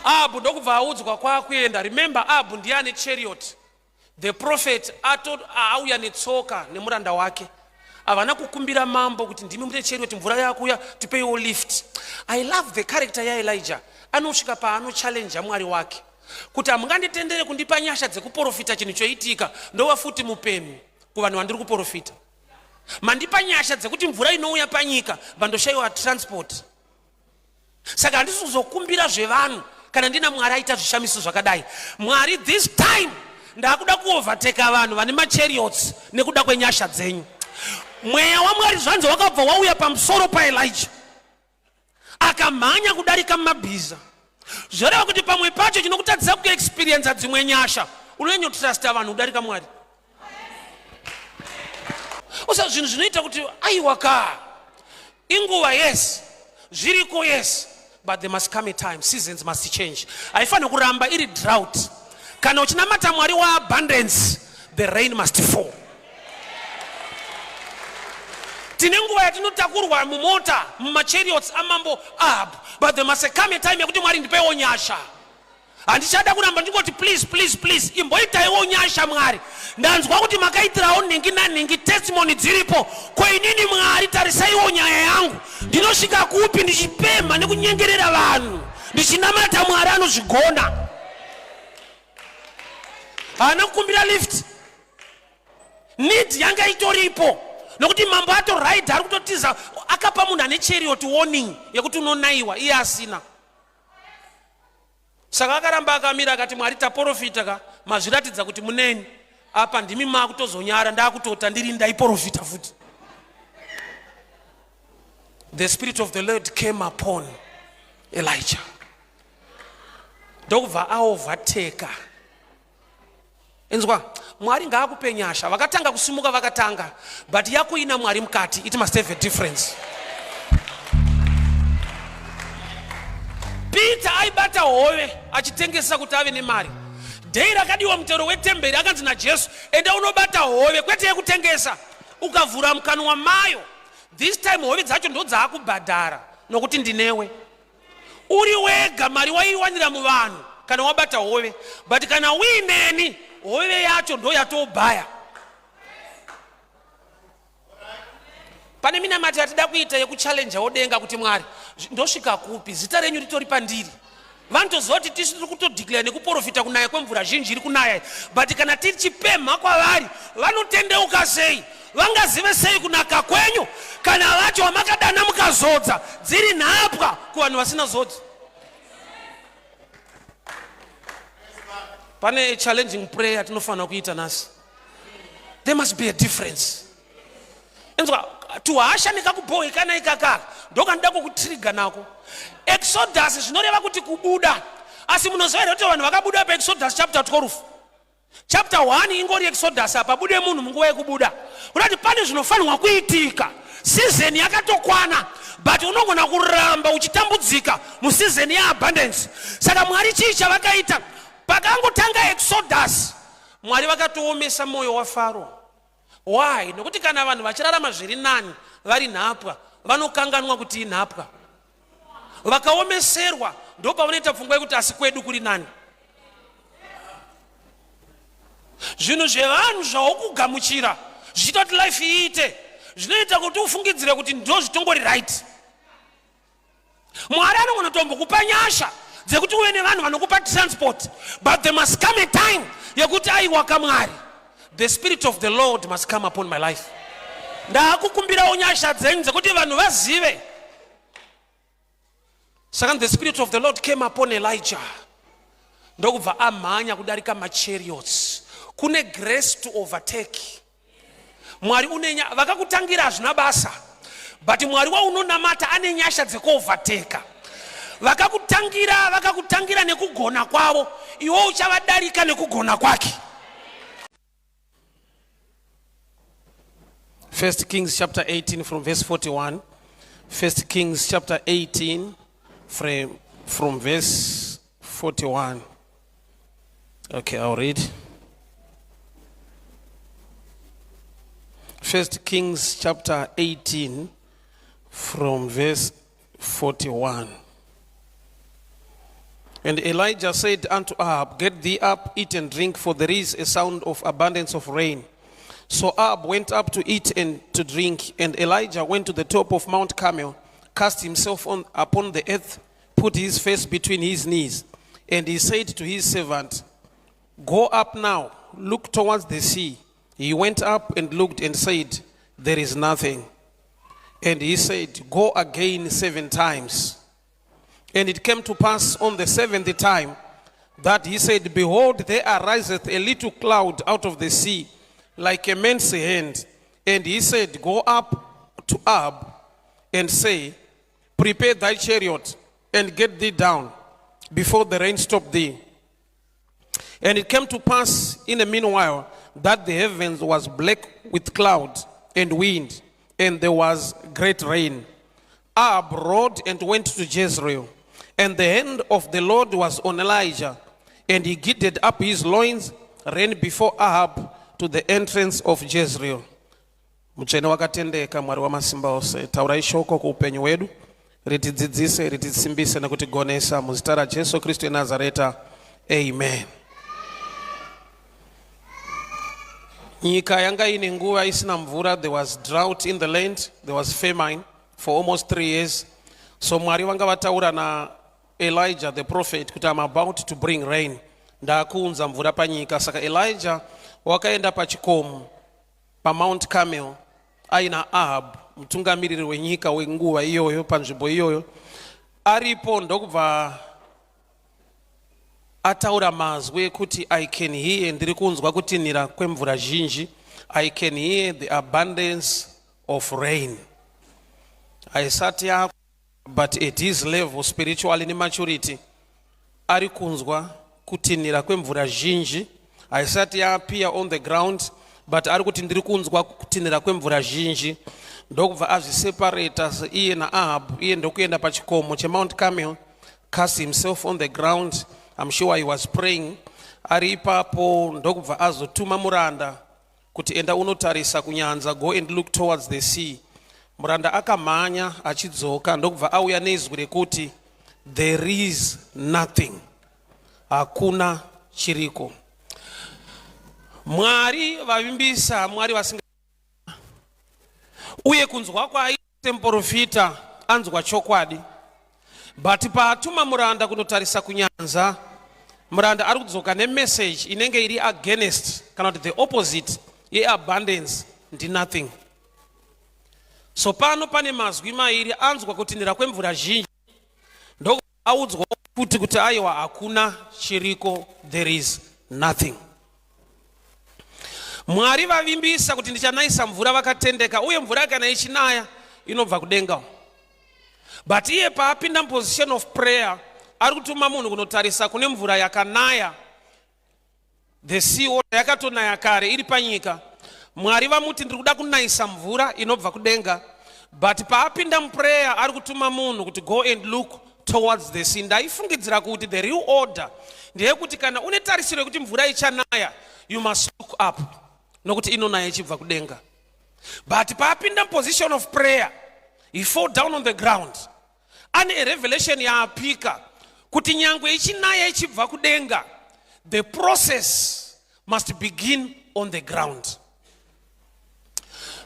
Ahabhu ndokubva audzwa kwaakuenda. Remember, Ahabhu ndiye ane chariot. The prophet ato auya netsoka nemuranda wake. Havana kukumbira mambo kuti ndimi mune chariot, mvura yakuya, tipeiwo lift. I love the character yaElijah. Anosvika paanochallenja Mwari wake kuti hamunganditendere kundipa nyasha dzekuprofita chinhu choitika, ndova futi mupemhi kuvanhu vandiri kuprofita. Mandipa nyasha dzekuti mvura inouya panyika, vandoshaiwa transport. Saka handisi kuzokumbira zvevanhu kana ndina Mwari aita zvishamiso zvakadai. Mwari, this time ndakuda kuovateka vanhu vane machariots nekuda kwenyasha dzenyu. Mweya waMwari zvanzi wakabva wauya pamusoro paElijah, akamhanya kudarika mabhiza. Zvoreva kuti pamwe pacho chinokutadzisa kuexperiensa dzimwe nyasha, unonyanyotrusta vanhu kudarika Mwari. Usa zvinhu zvinoita kuti aiwa ka inguva, yes zviriko, yes, but there must come a time, seasons must change. Haifaniri kuramba iri drought. Kana uchinamata Mwari waabundance, the rain must fall. Tine nguva yatinotakurwa mumota mumachariots amambo Ahab, but there must come a time yekuti Mwari ndipeiwo nyasha. Handichada kuramba ndingoti please, please, please, imboitaiwo nyasha Mwari. Ndanzwa kuti makaitirawo nhingi nanhingi, testimony dziripo. Ko inini Mwari, tarisaiwo nyaya yangu. Ndinosvika kupi ndichipemha nekunyengerera vanhu, ndichinamata Mwari anozvigona? Haana kukumbira lift. Need yanga itoripo nokuti mambo atoraidha ari kutotiza. Akapa munhu ane chariot warning yekuti unonayiwa, iye asina. Saka akaramba akamira, akati, Mwari, taprofita ka, mazviratidza kuti muneni apa, ndimi makutozonyara, ndakutota ndiri ndaiprofita futi. The spirit of the Lord came upon Elijah, ndokubva aovateka. Inzwa, Mwari ngaakupe nyasha. Vakatanga kusimuka vakatanga, but yako ina Mwari mukati, it must have a difference. Peter aibata hove achitengesa kuti ave nemari. Dhei rakadiwa mutero wetemberi, akanzi naJesu, enda unobata hove, kwete yekutengesa. Ukavhura mukanwa mayo, this time hove dzacho ndodzaakubhadhara nokuti ndinewe. Uri wega mari waiwanira muvanhu kana wabata hove, but kana uineni hove yacho ndo yatobhaya. Pane minamati yatida kuita yekuchallenjawo denga kuti Mwari, ndosvika kupi? Zita renyu ritori pandiri. Vanotoziva kuti tisu tiri kutodeclare nekuprofita kunaya kwemvura zhinji iri kunaya, but kana tichipemha kwavari vanotendeuka sei? Vangazive sei kunaka kwenyu kana vacho vamakadana mukazodza dziri nhapwa kuvanhu vasina zodzo? Pane challenging prayer tinofanira kuita nhasi. There must be a difference. Inzwa, tuhasha nekakubhohekana ikakaka ndokandida kukutriga nako. Exodus zvinoreva kuti kubuda, asi munoziva here kuti vanhu vakabuda paExodus chapter 12, chapter 1 ingori Exodus, apa bude munhu munguva yekubuda, kunati pane zvinofanirwa kuitika. Season yakatokwana, but unogona kuramba uchitambudzika museason yeabundance. Saka Mwari chii chavakaita pakangotanga Exodus? Mwari vakatoomesa mwoyo waFaro. Why? Nokuti kana vanhu vachirarama zviri nani vari nhapwa, vanokanganwa kuti inhapwa. Vakaomeserwa ndopavanoita pfungwa yekuti asi kwedu kuri nani. Zvinhu zvevanhu zvaukugamuchira zvichiita kuti life iite, zvinoita kuti ufungidzire kuti ndo zvitongori right. Mwari anogona tombokupa nyasha dzekuti uve nevanhu vanokupa transport, but there must come a time yekuti aiwaka Mwari, the spirit of the Lord must come upon my life. Ndaakukumbirawo nyasha dzenyu dzekuti vanhu vazive. Saka the spirit of the Lord came upon Elijah, ndokubva amhanya kudarika machariots. Kune grace to overtake. Mwari une vakakutangira hazvina basa, but Mwari waunonamata ane nyasha dzekuovateka. Vakakutangira, vakakutangira nekugona kwavo, iwe uchavadarika nekugona kwake. First Kings chapter 18 from verse 41. First Kings chapter 18 from verse 41. Okay, I'll read. First Kings chapter 18 from verse 41. And Elijah said unto Ahab, Get thee up, eat and drink, for there is a sound of abundance of rain. So Ahab went up to eat and to drink, and Elijah went to the top of Mount Carmel, cast himself upon the earth, put his face between his knees. And he said to his servant, Go up now, look towards the sea. He went up and looked and said, There is nothing. And he said, Go again seven times. And it came to pass on the seventh time that he said, Behold, there ariseth a little cloud out of the sea, like a man's hand. And he said, Go up to Ahab and say, Prepare thy chariot and get thee down before the rain stop thee. And it came to pass in the meanwhile that the heavens was black with cloud and wind, and there was great rain. Ahab rode and went to Jezreel. And the hand of the Lord was on Elijah, and he girded up his loins, ran before Ahab to the entrance of Jezreel. Mutsvene wakatendeka, Mwari wamasimba ose, taurai shoko kuupenyu hwedu, ritidzidzise, ritisimbise nekutigonesa muzita raJesu Kristu eNazareta. Amen. Nyika yanga ine nguva isina mvura. There was drought in the land, there was famine for almost 3 years. So Mwari vanga vataura naElijah the prophet kuti, "I'm about to bring rain, ndaakuunza mvura panyika." Saka Elijah wakaenda pachikomo paMount Carmel aina Ahab, mutungamiriri wenyika wenguva iyoyo panzvimbo iyoyo. Aripo ndokubva ataura mazwi ekuti, "I can hear, ndiri kunzwa kutinhira kwemvura zhinji. I can hear the abundance of rain." Haisati ya, but at his level spiritually nematurity, ari kunzwa kutinhira kwemvura zhinji. Haisati yaappear on the ground, but ari kuti, "Ndiri kunzwa kutinhira kwemvura zhinji." Ndokubva azviseparata iye naAhab, iye ndokuenda pachikomo cheMount Carmel, cast himself on the ground. I'm sure he was praying ari ipapo. Ndokubva azotuma muranda kuti, "Enda unotarisa kunyanza, go and look towards the sea." Muranda akamhanya achidzoka, ndokubva auya neizwi rekuti, "There is nothing, hakuna chiriko." Mwari vavimbisa, Mwari vasinga uye kunzwa kwaaita semuprofita, anzwa chokwadi. But paatuma muranda kunotarisa kunyanza, muranda ari kudzoka nemessage inenge iri against, kana kuti the opposite yeabundance, ndinothing. So pano pane mazwi mairi: anzwa kutinhira kwemvura zhinji, ndoaudzwa kuti aiwa, hakuna chiriko, there is nothing. Mwari vavimbisa kuti, "Ndichanayisa mvura," vakatendeka, uye mvura kana ichinaya inobva kudenga. But iye paapinda muposition of prayer, ari kutuma munhu kunotarisa kune mvura yakanaya, the sea water yakatonaya kare iri panyika. Mwari vamuti, "Ndiri kuda kunayisa mvura inobva kudenga." But paapinda muprayer, ari kutuma munhu kuti, "Go and look towards the sea." Ndaifungidzira kuti the real order ndeyekuti kana une tarisiro yekuti mvura ichanaya, you must look up, nokuti inonaya ichibva kudenga. But paapinda muposition of prayer, he fall down on the ground, ane revelation yaapika kuti nyangwe ichinaya ichibva kudenga, the process must begin on the ground.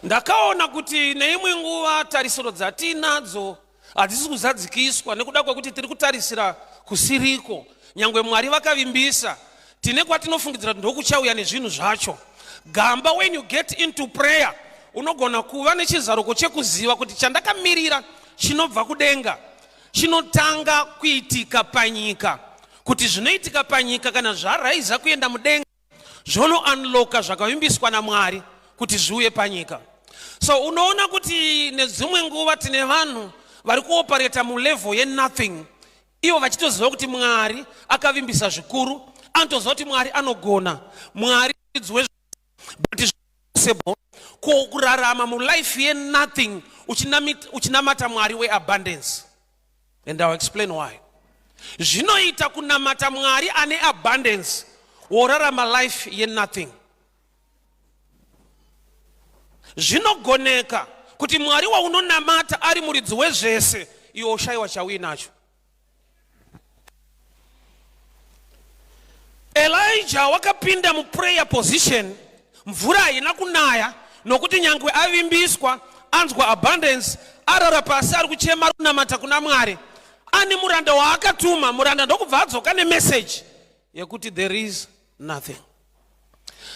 Ndakaona kuti neimwe nguva tarisiro dzatiinadzo hadzisi kuzadzikiswa nekuda kwekuti tiri kutarisira kusiriko. Nyangwe Mwari vakavimbisa, tine kwatinofungidzira kuti ndokuchauya nezvinhu zvacho. Gamba, when you get into prayer, unogona kuva nechizaruko chekuziva kuti chandakamirira chinobva kudenga chinotanga kuitika panyika, kuti zvinoitika panyika kana zvaraiza kuenda mudenga, zvonounlocka zvakavimbiswa naMwari kuti zviuye panyika. So unoona kuti nedzimwe nguva tine vanhu vari kuoperata mulevel yenothing, ivo vachitoziva kuti Mwari akavimbisa zvikuru. Anotoziva kuti Mwari anogona, Mwari dzwe, but possible kurarama mulife yenothing uchinamata Mwari weabundance. And I'll explain why zvinoita kunamata Mwari ane abundance worarama life yenothing. Zvinogoneka kuti Mwari waunonamata ari muridzi wezvese, iwe ushayiwa chauinacho. Elijah wakapinda muprayer position, mvura haina kunaya nokuti nyangwe avimbiswa, anzwa abundance, arara pasi ari kuchema, ari kunamata kuna Mwari, ane muranda waakatuma. Muranda ndokubva adzoka nemeseji yekuti there is nothing.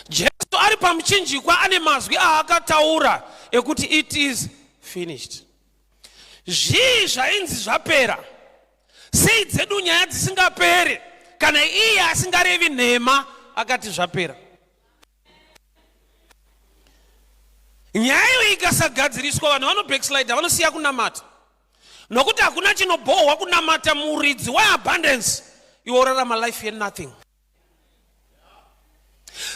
Jesu ari pamuchinjikwa ane mazwi aakataura ekuti it is finished. Zvii zvainzi zvapera? Sei dzedu nyaya dzisingapere kana iye asingarevi nhema akati zvapera? Nyaya iyo ikasagadziriswa, vanhu vanobackslide, vanosiya kunamata, nokuti hakuna chinobhohwa kunamata muridzi weabundance iwe urarama life yenothing.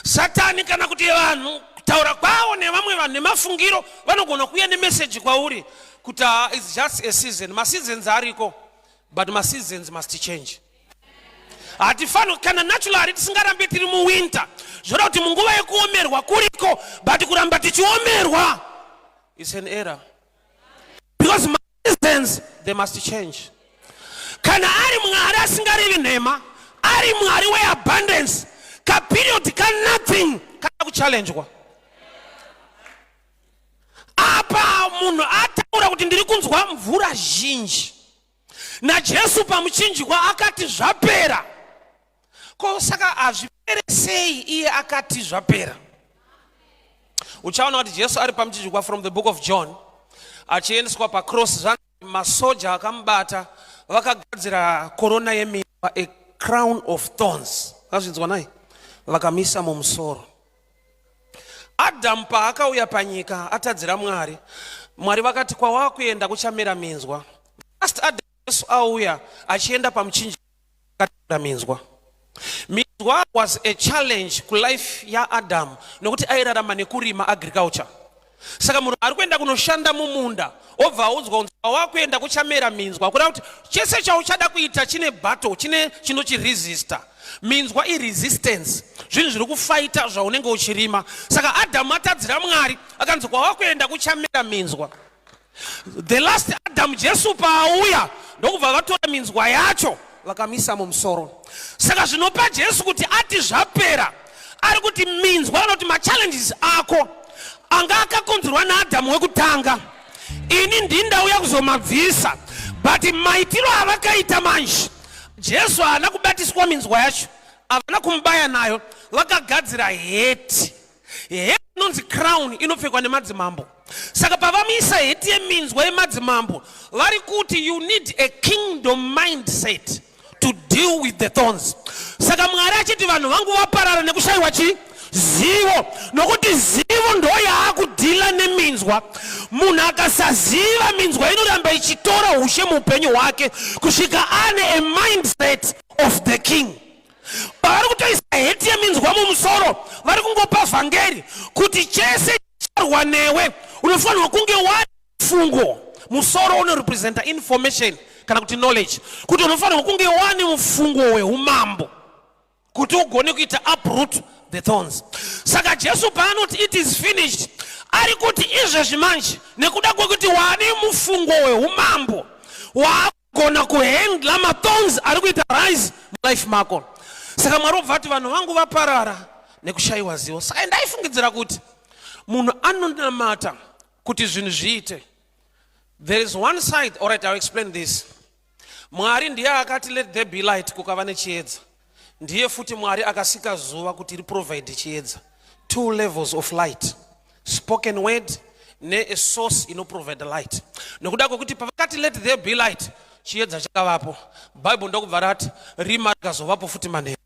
Satani kana kuti vanhu, kutaura kwavo nevamwe vanhu nemafungiro, vanogona kuuya nemeseji kwauri kuti, ah, it's just a season. Maseasons ariko, but maseasons must change. Hatifaniri kana naturally tisingarambi tiri muwinter. Zvoda kuti munguva yekuomerwa kuriko, but kuramba tichiomerwa is an error, because seasons, they must change. Kana ari Mwari asingarevi nhema, ari Mwari weabundance, kaperiod kanothing kana kuchallenjwa. Apa munhu ataura kuti ndiri kunzwa mvura zhinji, naJesu pamuchinjikwa akati zvapera. Ko saka hazvipere sei iye akati zvapera? Uchaona kuti Jesu ari pamuchinjikwa, from the Book of John, achiendeswa pacross, zvanzi masoja akamubata vakagadzira korona yeminzwa, a crown of thorns, azvinzwa nai, vakamisa mumusoro. Adhamu paakauya panyika atadzira Mwari, Mwari vakati kwawakuenda kuchamera minzwa. Last Adam, Jesu auya achienda pamuchinjikwa, minzwa. Minzwa was a challenge kulife yaAdhamu nokuti airarama nekurima, agriculture. Saka munhu ari kuenda kunoshanda mumunda obva audzwa kunzi wakuenda kuchamera minzwa, kureva kuti chese chauchada kuita chine battle, chine chinochiresista. Minzwa iresistance, zvinhu zviri kufaita zvaunenge uchirima. Saka Adhamu atadzira Mwari, akanzi kwawakuenda kuchamera minzwa. The last Adam, Jesu paauya, ndokubva vatora minzwa yacho vakamisa mumusoro. Saka zvinopa Jesu kuti ati zvapera, ari kuti minzwa, anoti machallenges ako anga akakonzerwa naAdhamu wekutanga, ini ndindauya kuzomabvisa. But maitiro avakaita manje, Jesu haana kubatiswa minzwa yacho, havana kumubaya nayo, vakagadzira hat. Hat inonzi crown, inopfekwa nemadzimambo. Saka pavamuisa hat yeminzwa yemadzimambo, vari kuti you need a kingdom mindset to deal with the thorns. Saka Mwari achiti vanhu vangu vaparara nekushayiwa chi zivo, nokuti zivo ndo yaakudhila neminzwa. Munhu akasaziva minzwa inoramba ichitora ushe muupenyu hwake kusvika ane a mindset of the king. Pavari kutoisa hat yeminzwa mumusoro, vari kungopa vhangeri kuti chese charwa newe unofanirwa kunge wani mufungo. Musoro unorepresenta information kana kuti knowledge, kuti unofanirwa kunge wani mufungo weumambo kuti ugone kuita uproot the thorns. Saka Jesu paanoti it is finished, ari kuti izvezvi manje, nekuda kwekuti wane mufungo weumambo, waakugona kuhandla mathorns ari kuita rise mulife mako. Saka Mwari obva ati vanhu vangu vaparara nekushayiwa zivo. Saka ndaifungidzira kuti munhu anonamata kuti zvinhu zviite. There is one side. Alright, I'll explain this. Mwari ndiye akati let there be light, kukava nechiedza. Ndiye futi Mwari akasika zuva kuti riprovide chiedza. Two levels of light, spoken word neasource inoprovide light. Nokuda kwekuti pavakati let there be light, chiedza chakavapo. Bible ndokubva rati rima rikazovapo futi manheru,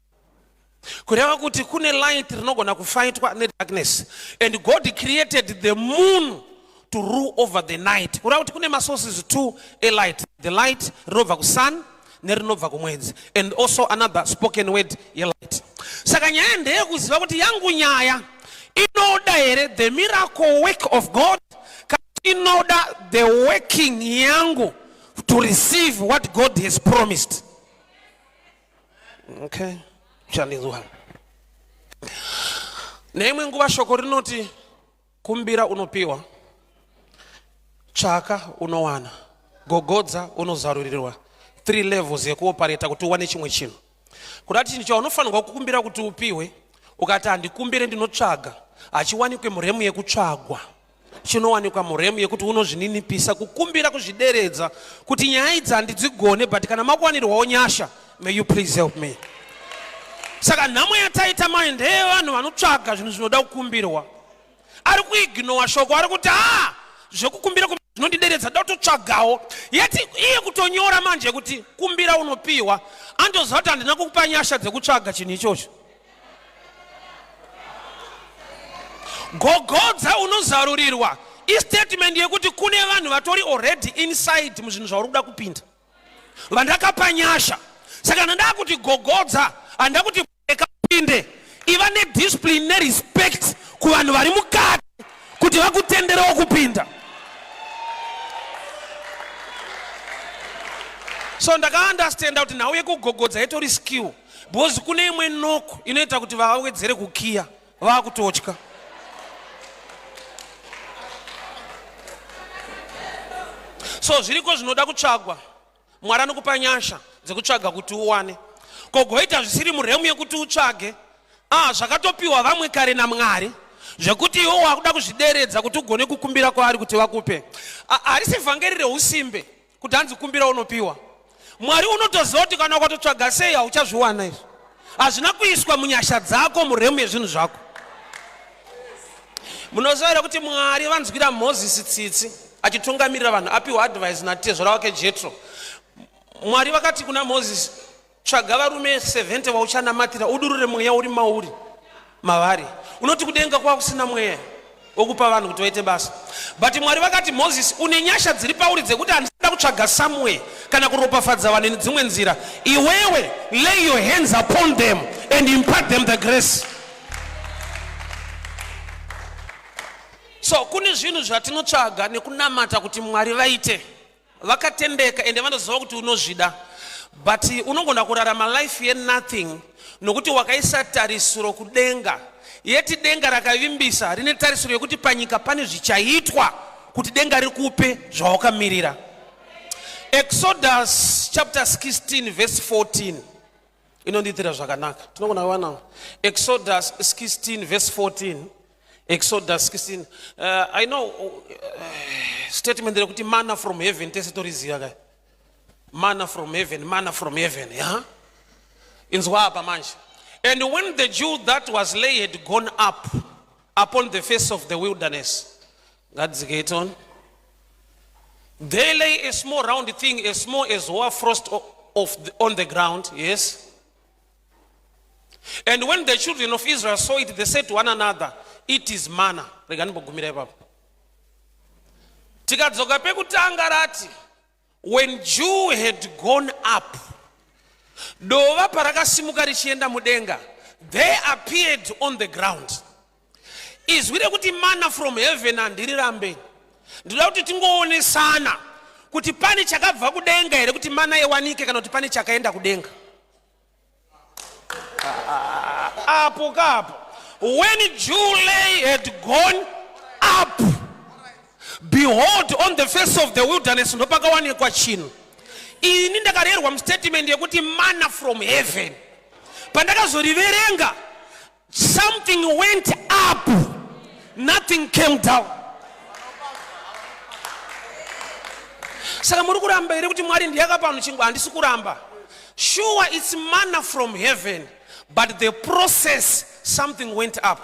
kureva kuti kune light rinogona kufaitwa nedarkness. And God created the moon to rule over the night, kureva kuti kune masources two elight, the light rinobva kusun nerinobva kumwedzi, and also another spoken word yelight. Saka nyaya ndeyekuziva kuti yangu nyaya inoda here the miracle work of God, kana inoda the working yangu to receive what God has promised. Okay, chandinzwa neimwe nguva shoko rinoti kumbira unopiwa, tsvaka unowana, gogodza unozarurirwa. Three levels yekuopareta kuti uwane chimwe chinhu. Kureva Kuda chinhu chaunofanirwa kukumbira kuti upiwe, ukati handikumbire ndinotsvaga, hachiwanikwe muremu yekutsvagwa. Chinowanikwa muremu yekuti unozvininipisa, kukumbira, kuzvideredza kuti nyaya idzi handidzigone, but kana makuwanirwawo nyasha, may you please help me. Saka nhamo yataita manje ndeyevanhu vanotsvaga zvinhu zvinoda kukumbirwa. Ari kuignowa shoko, ari kuti haa zvekukumbira zvinondideredza, da kutotsvagawo. Yeti iye kutonyora manje kuti kumbira unopiwa, andoziva kuti handina kukupa nyasha dzekutsvaga chinhu ichocho. Gogodza unozarurirwa istatement yekuti kune vanhu vatori already inside muzvinhu zvauri kuda kupinda, vandakapa nyasha. Saka kana ndakuti gogodza, handida kuti pinde, iva nediscipline nerespect kuvanhu vari mukati kuti vakutenderewo kupinda. So ndakaunderstanda kuti nhau yekugogodza itori skill, because kune imwe noko inoita kuti vawedzere kukiya vakutotya. So zviriko zvinoda kutsvagwa. Mwari anokupa nyasha dzekutsvaga kuti uwane. Kogoita zvisiri muremu yekuti utsvage. Zvakatopiwa vamwe kare naMwari, zvekuti iwe wakuda kuzvideredza kuti ugone kukumbira kwaari kuti vakupe. Harisi vhangeri reusimbe kuti hanzi kumbira unopiwa. Mwari unotoziva kuti kana ukatotsvaga sei hauchazviwana izvi. Hazvina kuiswa munyasha dzako, muremu yezvinhu zvako. Munoziva here kuti Mwari vanzwira Mozisi tsitsi achitungamirira vanhu, apiwa advice natezvara wake Jetro. Mwari vakati kuna Mozisi, tsvaga varume 70 vauchanamatira, udurure mweya uri mauri mavari. Unoti kudenga kwakusina mweya wokupa vanhu kuti vaite basa. But Mwari vakati, Mozisi, une nyasha dziri pauri dzekuti handisada kutsvaga somewhere kana kuropafadza vanhu nedzimwe nzira. Iwewe lay your hands upon them and impart them the grace. So kune zvinhu zvatinotsvaga nekunamata kuti Mwari vaite. Vakatendeka ende vanoziva kuti unozvida, but unogona kurarama life yenothing nokuti wakaisa tarisiro kudenga. Yeti denga rakavimbisa rine tarisiro yekuti panyika pane zvichaitwa kuti denga rikupe zvawakamirira. Exodus chapter 16 verse 14 inondiitira zvakanaka, tinogona kuwana Exodus 16 verse 14. Exodus 16. I know statement rekuti manna from heaven tese toriziva kai. Manna from heaven, manna from heaven, yeah? Inzwa apa manje. And when the dew that was laid had gone up upon the face of the wilderness, ngadzike on. There lay a small round thing, as small as hoar frost on the ground, yes. And when the children of Israel saw it, they said to one another, it is manna. Rega ndimbogumira ipapo. Tikadzoka pekutanga rati, when dew had gone up, dova parakasimuka richienda mudenga, they appeared on the ground. Izwi rekuti manna from heaven handirirambe. Ndinoda kuti tingoonesana kuti pane chakabva kudenga here kuti mana iwanike, kana kuti pane chakaenda kudenga. Apo kapo. When dew had gone up, behold, on the face of the wilderness, ndopakawanikwa chinhu. Ini ndakarerwa mustatement yekuti manna from heaven. Pandakazoriverenga, something went up, nothing came down. Saka muri kuramba here kuti Mwari ndiye akapa vanhu chingwa? Handisi kuramba. Sure, it's manna from heaven, but the process, something went up.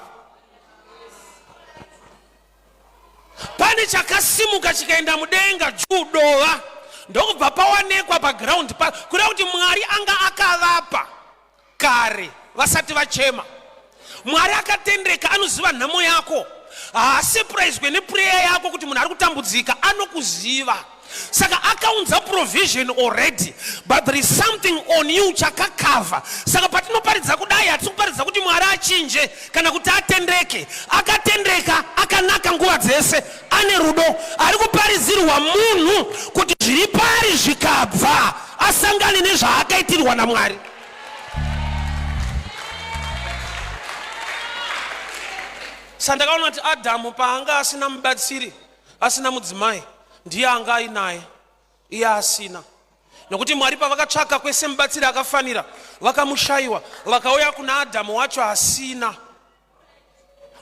Pane chakasimuka chikaenda mudenga juu dova, ndokubva pawanekwa paground pa, kureva kuti Mwari anga akavapa kare vasati vachema. Mwari akatendeka, anoziva nhamo yako. Haasepuraizwe neprayer yako kuti munhu ari kutambudzika, anokuziva. Saka akaunza provision already, but there is something on you chakakava. Saka patinoparidza kudai, hatisi kuparidza kuti Mwari achinje kana kuti atendeke. Akatendeka, akanaka nguva dzese, ane rudo. Ari kuparidzirwa munhu kuti zviri pari zvikabva asangane nezvaakaitirwa naMwari. Sandakaona kuti Adhamu paanga asina mubatsiri, asina mudzimai, ndiye anga ainaye, iye asina. Nokuti Mwari pavakatsvaka kwese mubatsiri akafanira, vakamushayiwa, vakauya kuna Adhamu wacho asina.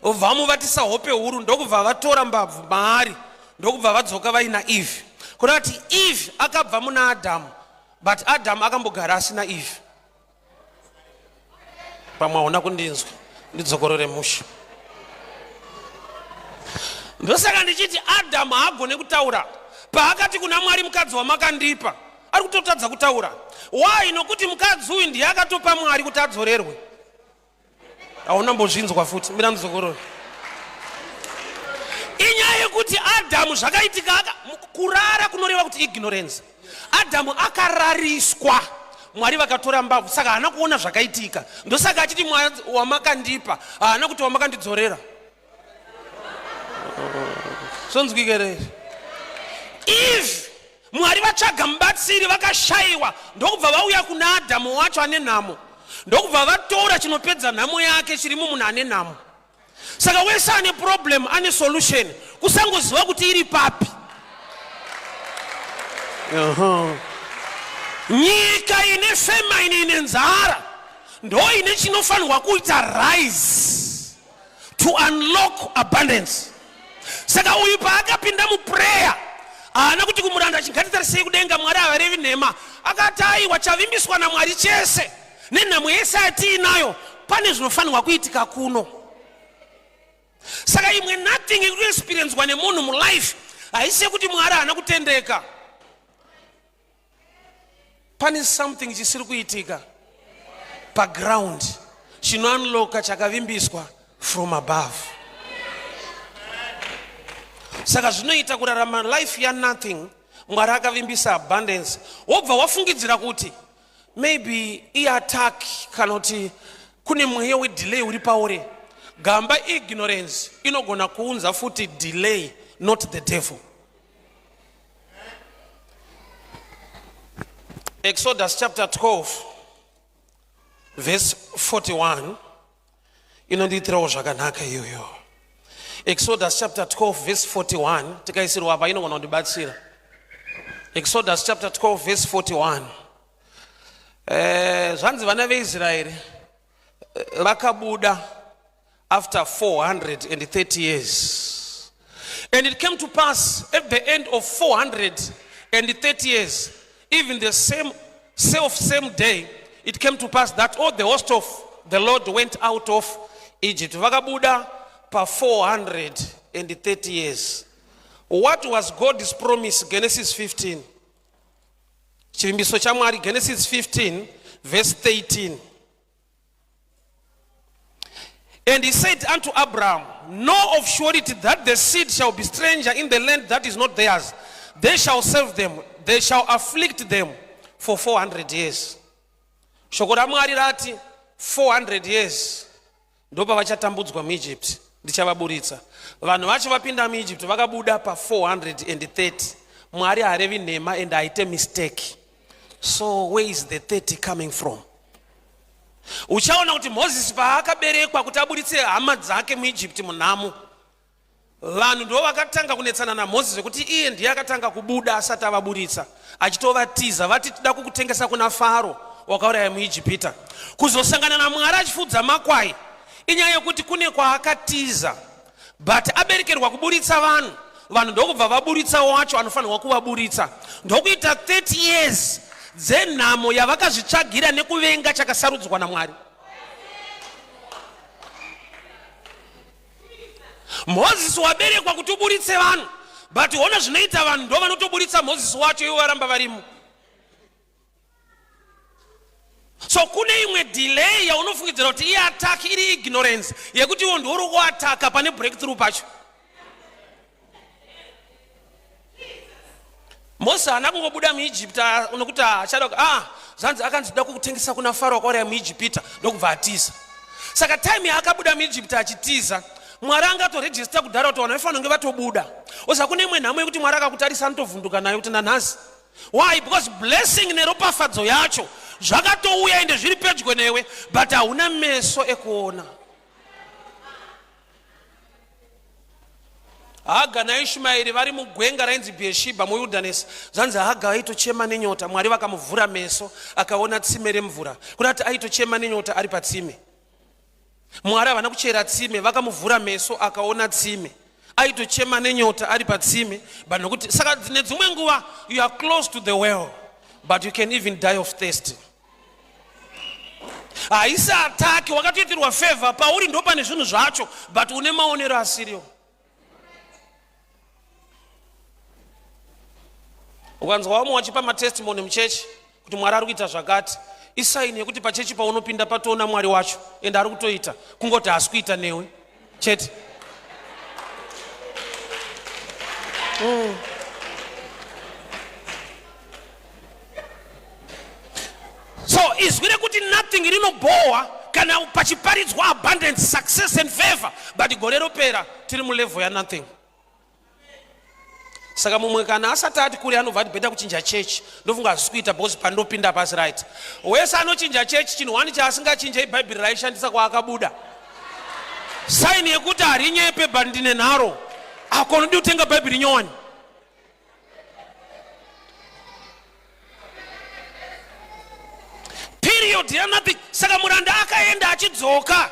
Vamuvatisa hope huru ndokubva vatora mbabvu maari ndokubva vadzoka vaina Eve. Kureva kuti Eve akabva muna Adhamu, but Adhamu akambogara asina Eve. Pamwe hauna kundinzwa, ndidzokorore mushe. Ndosaka ndichiti Adhamu haagone kutaura. Paakati kuna Mwari, mukadzi wamakandipa, ari kutotadza kutaura. Why? Nokuti mukadzi uyu ndiye akatopa Mwari kuti adzorerwe. Hauna mbozvinzwa futi, mira ndidzokorore. Inyaya yekuti Adhamu zvakaitika kurara kunoreva kuti ignorance. Adhamu akarariswa, Mwari vakatora mbabvu, saka haana kuona zvakaitika. Ndosaka achiti Mwari wamakandipa, haana kuti wamakandidzorera. Zvonzwika here? Eve, Mwari vatsvaga mubatsiri vakashaiwa, ndokubva vauya kuna Adhamu wacho ane nhamo, ndokubva vatora chinopedza nhamo yake chiri mumunhu ane nhamo. Saka wese ane problem ane solution, kusangoziva kuti iri papi. Nyika ine famine, ine nzara, ndo ine chinofanirwa kuita rise to unlock abundance. Saka uyu paakapinda muprayer haana kuti kumuranda chingatitarisei kudenga, Mwari havarevi nhema. Akati aiwa, chavimbiswa naMwari chese nenhamo yese yatiinayo pane zvinofanirwa kuitika kuno. Saka imwe nothing iri kuexperiencwa nemunhu mulife haisi yekuti Mwari haana kutendeka. Pane something chisiri kuitika paground chinounlocka chakavimbiswa from above. Saka zvinoita kurarama life ya nothing, Mwari akavimbisa abundance, wobva wafungidzira kuti maybe iattack kana kuti kune mweya wedelay uri pauri. Gamba ignorance inogona kuunza futi delay, not the devil. Exodus chapter 12 verse 41 inondiitirawo zvakanaka iyoyo. Exodus chapter 12 verse 41 tikaisirwa apa inogona kundibatsira. Exodus chapter 12 verse 41. Zvanzi vana veIsraeri vakabuda after 430 years. And it came to pass at the end of 430 years, even the same self same day, it came to pass that all the host of the Lord went out of Egypt. Vakabuda pa 430 years. What was God's promise? Genesis 15. Chivimbiso chaMwari, Genesis 15 verse 13. And he said unto Abraham, Know of surety that the seed shall be stranger in the land that is not theirs. They shall serve them, they shall afflict them for 400 years. Shoko raMwari rati 400 years ndopavachatambudzwa muEgypt, ndichavaburitsa. Vanhu vacho vapinda muEgypt vakabuda pa 430. Mwari harevi nhema and haite mistake. So where is the 30 coming from? Uchaona kuti Moses paakaberekwa kuti aburitse hama dzake muEgypt munhamo, vanhu ndo vakatanga kunetsana naMoses zvekuti iye ndiye akatanga kubuda asati avaburitsa, achitovatiza vati tida kukutengesa kuna Faro wakauraya muIjipita. Kuzosangana naMwari achifudza makwai inyaya yekuti kune kwaakatiza, but aberekerwa kuburitsa vanhu, vanhu ndokubva vaburitsa wacho anofanirwa kuvaburitsa, ndokuita 30 years dzenhamo yavakazvitsvagira nekuvenga chakasarudzwa naMwari. Moses waberekwa kuti uburitse vanhu, but hona zvinoita vanhu ndo vanotoburitsa Moses wacho, ivo varamba varimo. So kune imwe delay yaunofungidzira kuti iattack iri ignorance yekuti iwo ndiuri kuataka pane breakthrough pacho. Moses haana kungobuda muEgypt nokuti achada zvanzi akanzi da kukutengesa kuna Faro wakauraya muEgypita, ndokubva atiza. Saka time yaakabuda muEgypt achitiza, Mwari angatorejista kudhara kuti vanhu vaifanira kunge vatobuda. Oza kune imwe nhamo yekuti Mwari akakutarisa anotovhunduka nayo kuti nanhasi. Why? Because blessing neropafadzo yacho zvakatouya ende zviri pedyo newe, but hauna meso ekuona. Haga naIshmaeri vari mugwenga rainzi Bhiyeshibha muwilderness. Zvanzi Haga aitochema nenyota, Mwari vakamuvhura meso akaona tsime remvura. Kuda kuti aitochema nenyota ari patsime. Mwari havana kuchera tsime, vakamuvhura meso akaona tsime. Aitochema nenyota ari patsime, but nokuti saka nedzimwe nguva you are close to the well but you can even die of thirst. Haisi ataki, wakatoitirwa favor pauri ndopane zvinhu zvacho but une maonero asiriwo. Ukanzwa vamwe wachipa matestimony muchechi kuti Mwari ari kuita zvakati, isaini yekuti pachechi paunopinda patoona Mwari wacho ende ari kutoita, kungoti haasi kuita newe chete. So izwi rekuti nothing rinobhowa kana pachiparidzwa abundance, success and favor, but gore ropera tiri mulevel yanothing. Saka mumwe kana asati ati kure anobva ati beta kuchinja chechi, ndofunga hazvisi kuita because pandopinda pasi right. Wese anochinja chechi chinhu wani chaasingachinje ibhaibheri raishandisa kwaakabuda. Saini yekuti harinyepe but ndine nharo. Akonodi kutenga bhaibheri nyowani. Period yanothing. Saka muranda akaenda achidzoka,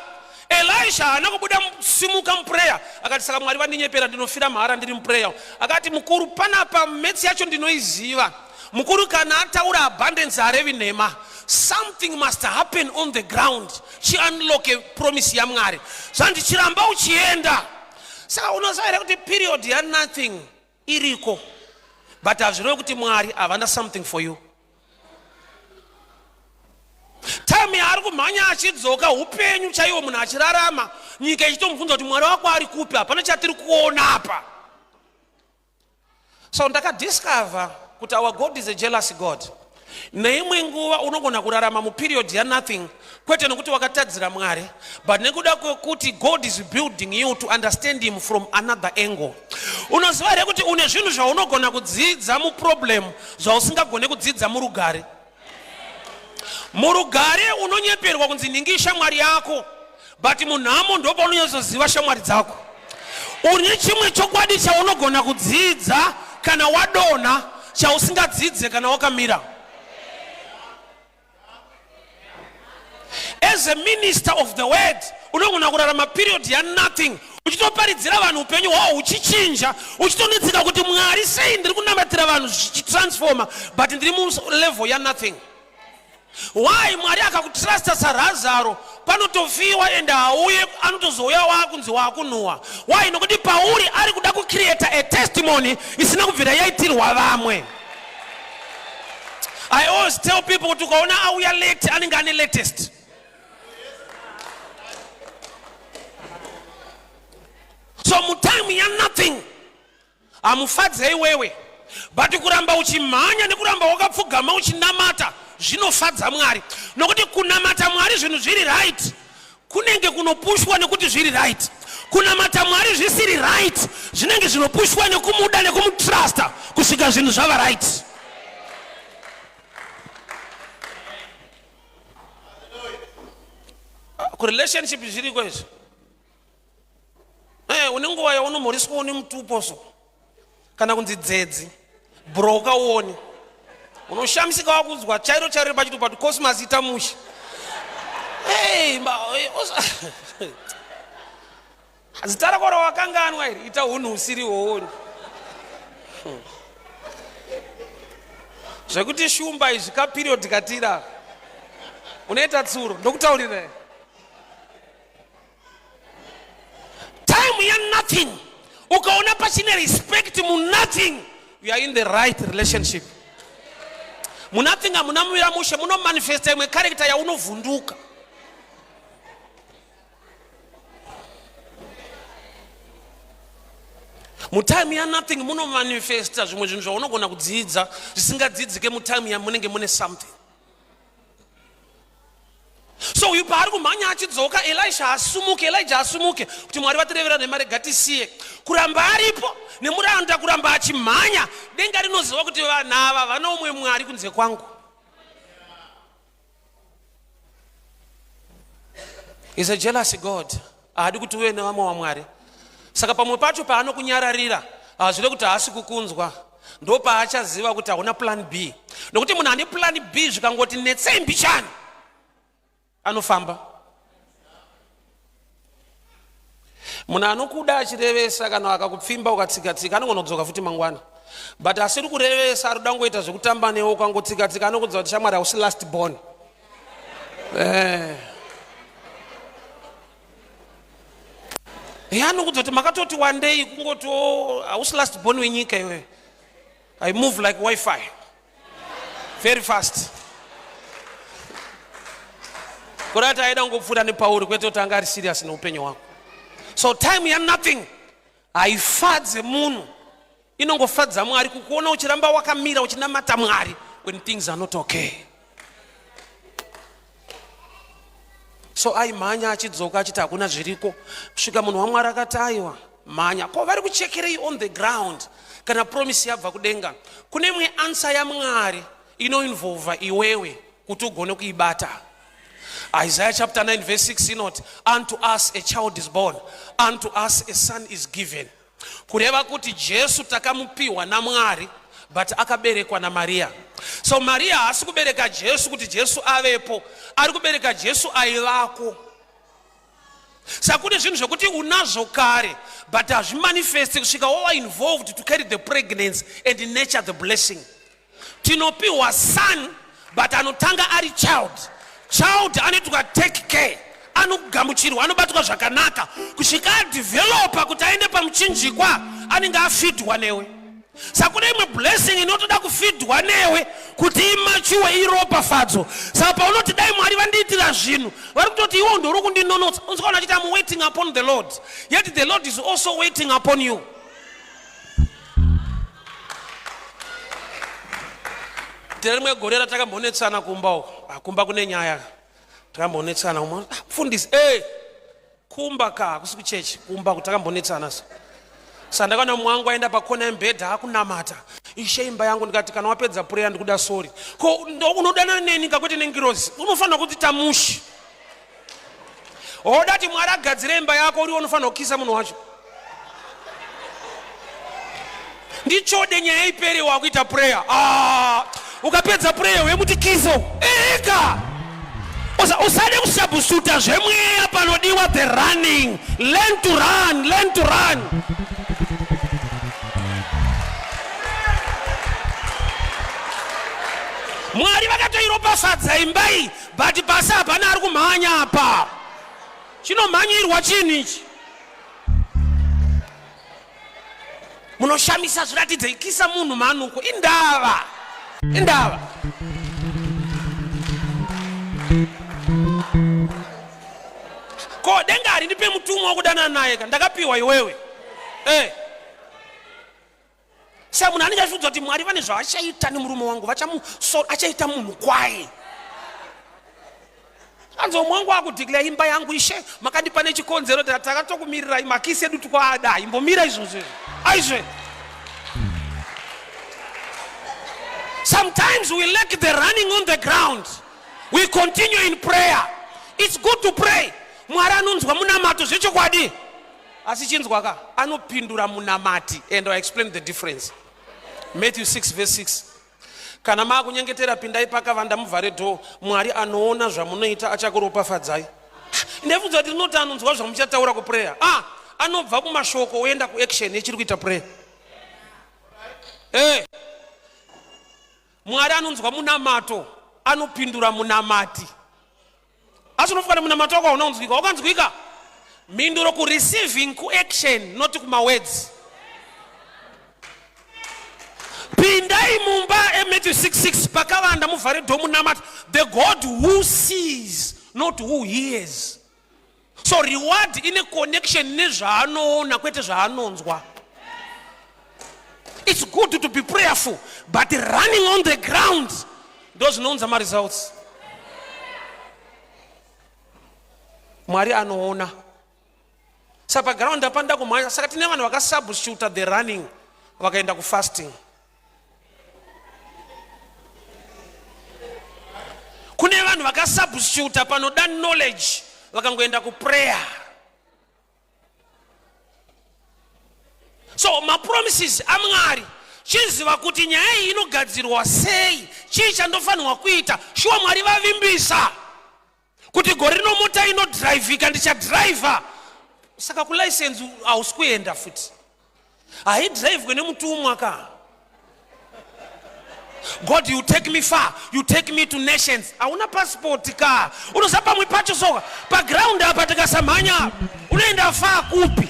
Elisha haana kubuda simuka muprayer akati saka Mwari vandinyepera ndinofira mahara ndiri muprayer. Akati mukuru panapa metsi yacho ndinoiziva mukuru, kana ataura abundance harevi nhema. Something must happen on the ground chiunlocke promise yaMwari. Zvandichiramba uchienda. Saka unoziva here kuti period yanothing iriko, but hazvirevi kuti Mwari havana something for you. Time yaari kumhanya achidzoka, upenyu chaiwo munhu achirarama, nyika ichitomubvunza kuti Mwari wako ari kupi, hapana chatiri kuona apa. So ndakadiscover kuti our God is a jealous God. Neimwe nguva unogona kurarama muperiod yanothing, kwete nekuti wakatadzira Mwari, but nekuda kwekuti God is building you to understand him from another angle. Unoziva here kuti une zvinhu zvaunogona kudzidza muproblem zvausingagone kudzidza murugare? Murugare unonyeperwa kunzi nhingi ishamwari yako, but munhamo ndopaunonyatsoziva shamwari dzako. Une chimwe chokwadi chaunogona kudzidza kana wadonha chausingadzidze kana wakamira. As a minister of the word unogona kurarama period yanothing uchitoparidzira vanhu upenyu hwavo huchichinja, uchitonetseka kuti Mwari sei ndiri kunamatira vanhu zvichitransforma but ndiri mulevel yanothing. Why? Mwari akakutrusta saRazaro, panotofiwa ende hauye, anotozouya waakunzi waakunhuwa. Why? Nokuti pauri ari kuda kucreata a testimony isina kubvira yaitirwa vamwe. I always tell people kuti ukaona auya late anenge ane latest. So mutime yanothing hamufadze iwewe, but kuramba uchimhanya nekuramba wakapfugama uchinamata zvinofadza Mwari, nokuti kunamata Mwari zvinhu zviri right kunenge kunopushwa nekuti zviri right. Kunamata Mwari zvisiri right zvinenge zvinopushwa nekumuda nekumutrusta kusvika zvinhu zvava right. Kurelationship zviriko izvi. Une nguva yaunomhoreswawo nemutupo so kana kunzi dzedzi broka uone unoshamisika wakunzwa chairo chairo pachitupa kuti cosmas ita mushe. Hey, zita rako rawakanganwa iri, ita hunhu husiri hwooni. Zvekuti shumba izvi kaperiod katira unoita tsuro ndokutaurira time yanothing. Ukaona pachine respect munothing, you are in the right relationship. Munothing hamuna muvira mushe, munomanifesta imwe character yaunovhunduka. Mutime yanothing munomanifesta zvimwe zvinhu zvaunogona kudzidza zvisingadzidzike mutime yamunenge mune something. So uyu paari kumhanya achidzoka, Elisha asumuke, Elijah asumuke kuti Mwari vatirevera nhema, rega tisiye. Kuramba aripo nemuranda kuramba achimhanya, denga rinoziva kuti vanhu ava vana umwe Mwari kunze kwangu. Is a jealous God. Haadi kuti uve nevamwe waMwari. Saka pamwe pacho paanokunyararira hazvire kuti haasi kukunzwa, ndopaachaziva kuti hauna plan B. Nokuti munhu ane plan B zvikangoti netsei mbichani anofamba. Munhu anokuda achirevesa kana akakupfimba ukatsika-tsika anongonodzoka futi mangwana, but asiri kurevesa ari kuda kungoita zvekutamba newe ukangotsika-tsika anokudza kuti shamwari hausi last born. Eh. Anokudza kuti makatoti wandei kungoti oh, hausi last born wenyika iwewe. I move like wifi very fast. Kurati aida kungopfuura nepauri kwete kuti anga ari serious neupenyu hwako. So time ya nothing haifadze munhu, inongofadza Mwari kukuona uchiramba wakamira uchinamata Mwari when things are not okay. So aimhanya achidzoka achiti hakuna zviriko, kusvika munhu waMwari akati aiwa mhanya, ko vari kuchekerei on the ground kana promise yabva kudenga? Kune imwe answer yaMwari inoinvolva iwewe kuti ugone kuibata. Isaiah chapter 9 verse 6 inoti, unto us a child is born, unto us a son is given. Kureva kuti Jesu takamupiwa naMwari, but akaberekwa naMaria. So Maria haasi kubereka Jesu kuti Jesu avepo, ari kubereka Jesu aivako. Saka kune zvinhu zvekuti unazvo kare but hazvimanifesti kusvika wava involved to carry the pregnancy and nurture the blessing. Tinopiwa son but anotanga ari child. Child anoitwa take care, anogamuchirwa, anobatwa zvakanaka kusvika adevelopa kuti aende pamuchinjikwa, anenge afidwa newe. Saka kune imwe blessing inotoda kufidwa newe kuti imachuwe iropafadzo. Saka paunoti dai Mwari vandiitira zvinhu, vari kutoti iwe ndori kundinonotsa. Unzwa achiti I'm waiting upon the Lord, yet the Lord is also waiting upon you. Tine rimwe gore ratakambonetsana kumba uko, kumba kune nyaya, takambonetsana umwe mfundisi hey, kumba ka hakusi kuchechi, kumba takambonetsana so. Saka ndakaona mumwe wangu aenda pakona yemubhedha akunamata, ishe imba yangu, ndikati kana wapedza prayer ndikuda sorry. Ko unodanana neni kakwete nengirozi, unofanira kuti tamushi. Oda kuti Mwari agadzire imba yako, uriwo unofanira kukisa munhu wacho. Ndichode nyaya ipere wakuita prayer. Ukapedza prayer wemuti kiso. Eka. Usade kusabhusuta zvemweya, panodiwa the running. Learn to run, learn to run. Mwari vakatoiropafadza imba iyi, but pasi hapana ari kumhanya apa. Chinomhanyirwa chinhu ichi. Munoshamisa zviratidze ikisa munhu mhanuko. Indava. Indava. Ko denga harindipe mutumwa wekudanana naye ka, ndakapiwa iwewe. Saka munhu anenge achifunza kuti Mwari vane zvavachaita nemurume wangu, achaita munhu kwaye. Anzi umwe wangu akudeclare imba yangu, ishe makandipa nechikonzero, takatokumirirai makisi edu tikwaada, imbomira izvozvo izvo. Aizve. Sometimes we lack the running on the ground. We continue in prayer. It's good to pray. Mwari anonzwa munamato zvechokwadi. Asi chinzwa ka, anopindura munamati, and I explain the difference. Matthew 6 verse 6. Kana maakunyengetera pindai pakavanda muvhare door, Mwari anoona zvamunoita achakuropafadzai. Ndaifunza kuti rinoti anonzwa zvamuchataura kuprayer. Anobva kumashoko oenda kuaction yechiri kuita prayer. Mwari anonzwa munamato, anopindura munamati. Asi unofunga kuti munamato wako hauna kunzwika? Wakanzwika. Mhinduro ku receiving, ku action, not kuma words. Pindai mumba eMatthew 6:6 pakavanda muvhare door munamata. The God who sees, not who hears. So reward ine connection nezvaanoona kwete zvaanonzwa. It's good to be prayerful, but running on the ground ndo zvinounza maresults. Mwari anoona. Saka paground hapana kumhanya. Saka tine vanhu vakasubstitute the running vakaenda kufasting. Kune vanhu vakasubstitute panoda knowledge vakangoenda kuprayer. So mapromises aMwari, chiziva kuti nyaya iyi inogadzirwa sei, chii chandofanirwa kuita. Shuwa Mwari vavimbisa kuti gore rino mota inodhiraivhika, ndichadhiraivha. Saka kulicense hausi kuenda futi, haidhiraivhwe nemutumwa ka. God, you take me far, you take me to nations. Hauna passport ka. Unoziva pamwe pacho soka paground apa tikasamhanya unoenda far kupi?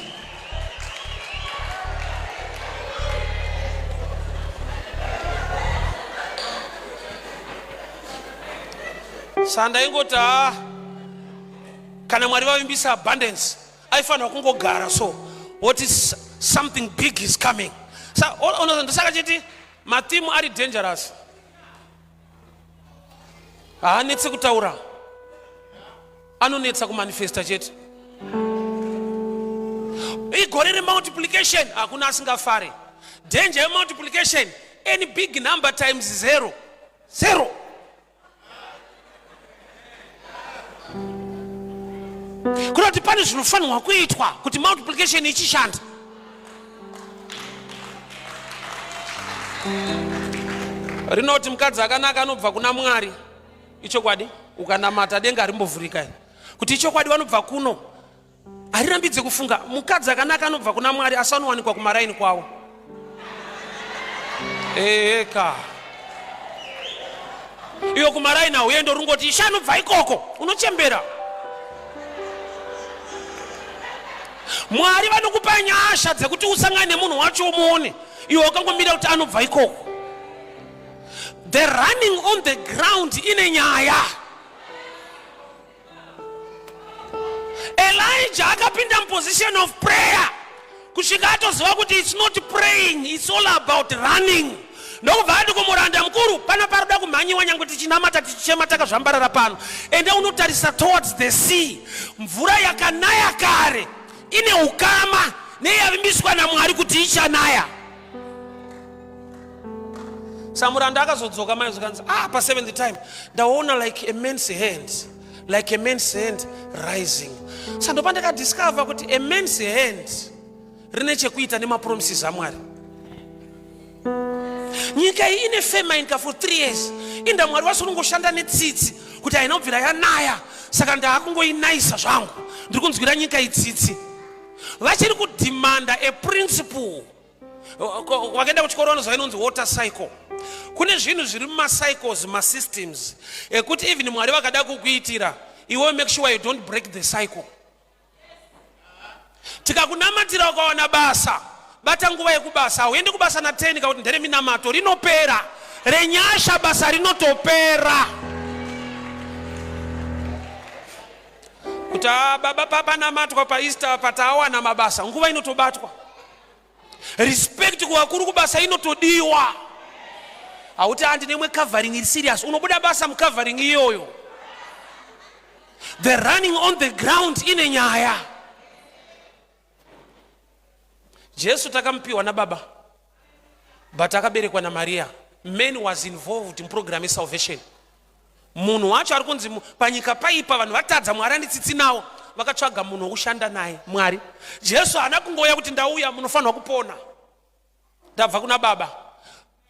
Sandaingoti ha, kana Mwari vavimbisa abundance, aifanirwa kungogara so what is something big is coming. Sa ndosaka chiti mathimu ari dangerous, haanetse kutaura, anonetsa kumanifesta chete. Igore remultiplication, hakuna asingafare. Danger yemultiplication, any big number times zero, zero. Kunoti pane zvinofanirwa kuitwa kuti multiplication ichishanda. Rinoti mukadzi akanaka anobva kuna Mwari. Ichokwadi, ukanamata denga harimbovhurika. Kuti ichokwadi vanobva kuno, harirambidze kufunga. Mukadzi akanaka anobva kuna Mwari, asi anowanikwa kumaraini kwavo. Eka iyo kumaraini hauende, ringoti ishe anobva ikoko, unochembera. Mwari vanokupa nyasha dzekuti usangane nemunhu wacho umuone, iwe wakangomira kuti anobva ikoko. The running on the ground ine nyaya. Elijah akapinda muposition of prayer kusvika atoziva kuti it's not praying, it's all about running. Ndokubva ati kumuranda mukuru, pana paroda kumhanyiwa, nyange tichinamata tichichema takazvambarara pano, ende unotarisa towards the sea. Mvura yakanaya kare ine ukama neyavimbiswa naMwari kuti ichanaya. Samuranda akazodzoka mai zvikanzi, ah, paseventh time ndaona like a man's hand, like a man's hand rising. Sa ndopandakadiscover kuti a man's hand rine chekuita nemapromises aMwari. Nyika iyi ine famine ka for 3 years, inda Mwari wasunongoshanda netsitsi kuti haina kubvira yanaya, saka ndaakungoinaisa zvangu, ndiri kunzwira nyika itsitsi. Vachiri kudhimanda a principle. Vakaenda kuchikoro vanoziva inonzi water cycle. Kune zvinhu zviri mumacycles, masystems ekuti even Mwari vakada kukuitira iwe, make sure you don't break the cycle. Tikakunamatira ukawana basa, bata nguva yekubasa. Hauendi kubasa na10 kakuti ndere minamato, rinopera renyasha, basa rinotopera. Kuti ah, baba papanamatwa paEaster pataawana mabasa, nguva inotobatwa. Respect kuvakuru kubasa inotodiwa. Hauti handi nemwe covering iri serious, unobuda basa mucovering iyoyo. The running on the ground ine nyaya. Jesu takamupiwa nababa, but akaberekwa naMaria. Man was involved muprogram yesalvation. Munhu wacho ari kunzi panyika paipa, vanhu vatadza, Mwari anditsitsi nawo, vakatsvaga munhu wokushanda naye, Mwari. Jesu haana kungouya kuti ndauya munofanirwa kupona, ndabva kuna baba.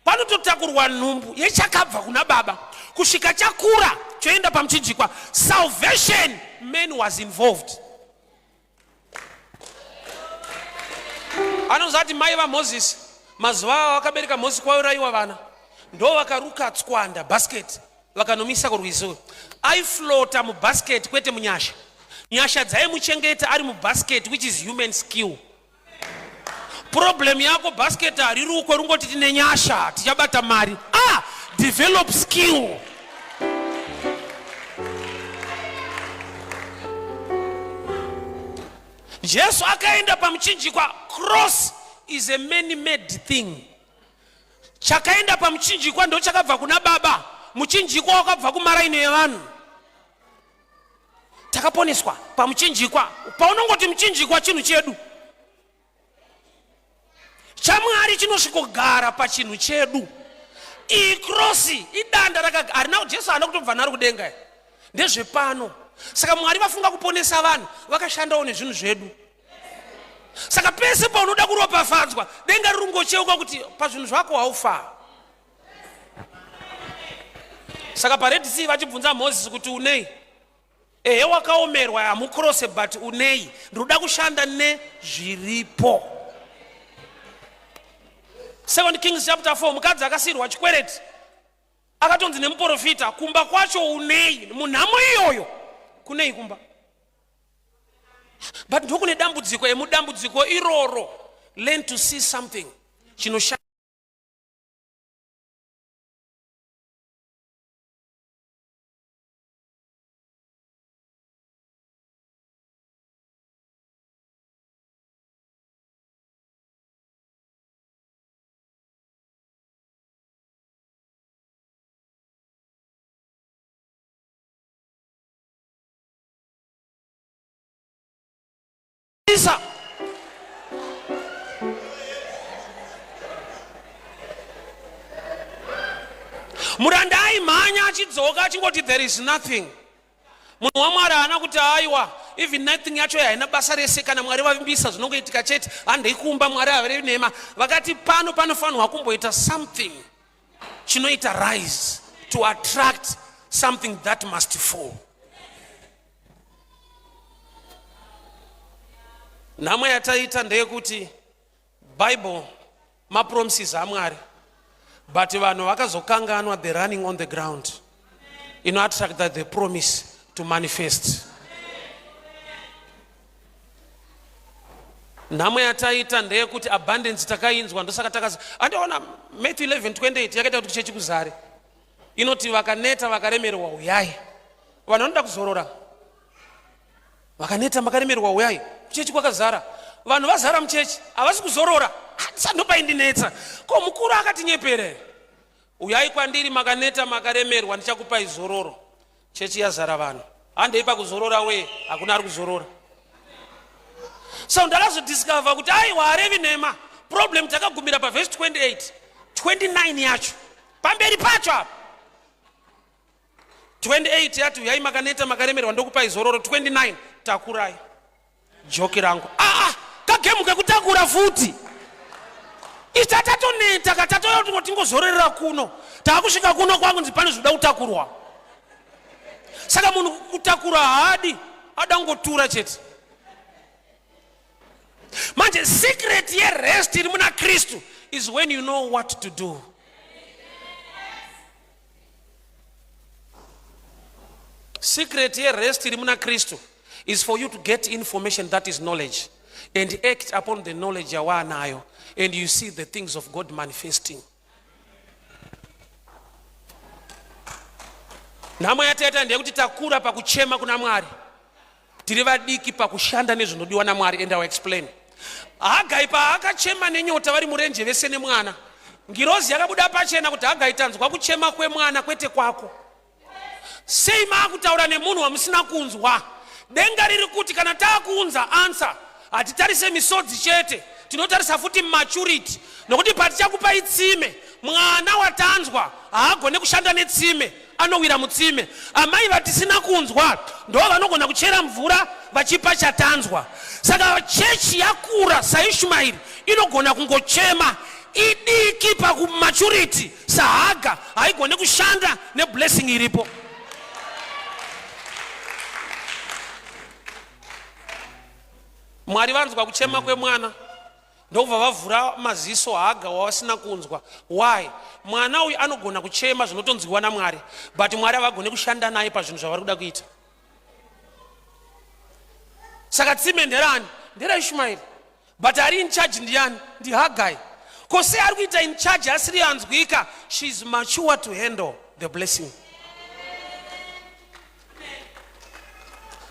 Panototakurwa nhumbu yechakabva kuna baba kusvika chakura choenda pamuchinjikwa. Salvation, man was involved. Anozati mai vaMozisi, mazuva avo vakabereka Mozisi kwaurayiwa vana, ndo vakaruka tswanda basket vakanomisa kurwizi. Aiflota mubasket, kwete munyasha. Nyasha dzaimuchengeta ari mubasket, which is human skill. Problem yako, basket harirukwe, rungoti tine nyasha tichabata mari. Ah, develop skill. Jesu akaenda pamuchinjikwa. Cross is a man made thing. Chakaenda pamuchinjikwa ndo chakabva kuna baba. Muchinjikwa wakabva kumaraini evanhu. Takaponeswa pamuchinjikwa. Paunongoti muchinjikwa, chinhu chedu chaMwari chinosvikogara pachinhu chedu. Iyi krosi idanda harina Jesu haana kutobva naro kudenga, ndezvepano. Saka Mwari vafunga kuponesa vanhu, vakashandawo nezvinhu zvedu. Saka pese paunoda kuropafadzwa, denga riri kungocheuka kuti pazvinhu zvako haufa. Saka paRed Sea vachibvunza Moses kuti unei? Ehe wakaomerwa hamukrose but unei? Ndinoda kushanda nezviripo. Second Kings chapter 4 mukadzi akasiirwa chikwereti akatonzi nemuprofita kumba kwacho unei munhamo iyoyo kunei kumba but ndokune dambudziko emudambudziko iroro learn to see something chinosha Isa. Muranda aimhanya achidzoka achingoti there is nothing. Munhu waMwari haana kuti aiwa even nothing yacho haina basa rese kana Mwari vavimbisa zvinongoitika chete handei kumba Mwari havarevi nhema. Vakati pano panofanirwa kumboita something chinoita rise to attract something that must fall. Nhamo yataita ndeyekuti Bible mapromises aMwari but vanhu vakazokanganwa the running on the ground inoattracta the promise to manifest. Nhamo yataita ndeyekuti abundance takainzwa ndosaka takazi andiona Matthew 11:28 yakaita kuti chechi kuzare inoti vakaneta vakaremerwa uyai vanhu vanoda kuzorora vakaneta makaremerwa uyai kuchechi kwakazara vanhu vazara muchechi havasi kuzorora sandopaindinetsa ko mukuru akatinyepere uyai kwandiri makaneta makaremerwa ndichakupai zororo chechi yazara vanhu handei pakuzorora wee hakuna ari kuzorora so ndakazodiscover kuti aiwa harevi nhema problem takagumira pavhesi 28 29 yacho pamberi pacho apa 28 yati uyai makaneta makaremerwa ndokupai zororo 29 takurai joki rangu aa ah, kagemu kekutakura futi ita tatoneta ka tatouya kuti tingozororera kuno taakusvika kuno kwakunzi pane zvinoda kutakurwa saka munhu kutakura haadi ada kungotura chete manje secret yerest iri muna kristu is when you know what to do Secret yerest iri muna Kristu is for you to get information that is knowledge and act upon the knowledge yawaanayo and you see the things of God manifesting. Nhamo yataita ndeyekuti takura pakuchema kuna Mwari. Tiri vadiki pakushanda nezvinodiwa naMwari and I will explain. Hagai paakachema nenyota vari murenje vese nemwana, ngirozi yakabuda pachena kuti Hagai tanzwa kuchema kwemwana kwete kwako. Sei maakutaura nemunhu wamusina kunzwa? Denga riri kuti kana taakuunza answer hatitarise misodzi chete, tinotarisa futi maturity nokuti patichakupai tsime mwana watanzwa haagone kushanda netsime anowira mutsime. Amai vatisina kunzwa ndo vanogona kuchera mvura vachipa chatanzwa. Saka chechi yakura saIshmairi inogona kungochema idiki pakumaturity saHaga haigone kushanda neblessing iripo. Mwari vanzwa kuchema kwemwana ndokubva vavhura maziso haga wavasina kunzwa why mwana uyu anogona kuchema zvinotonzwiwa namwari but mwari havagone kushanda naye pazvinhu zvavari kuda kuita saka tsime nderani nderaishmaeri but ari in charge ndiyani ndihagai ko sei ari kuita in charge asiri anzwika she is mature to handle the blessing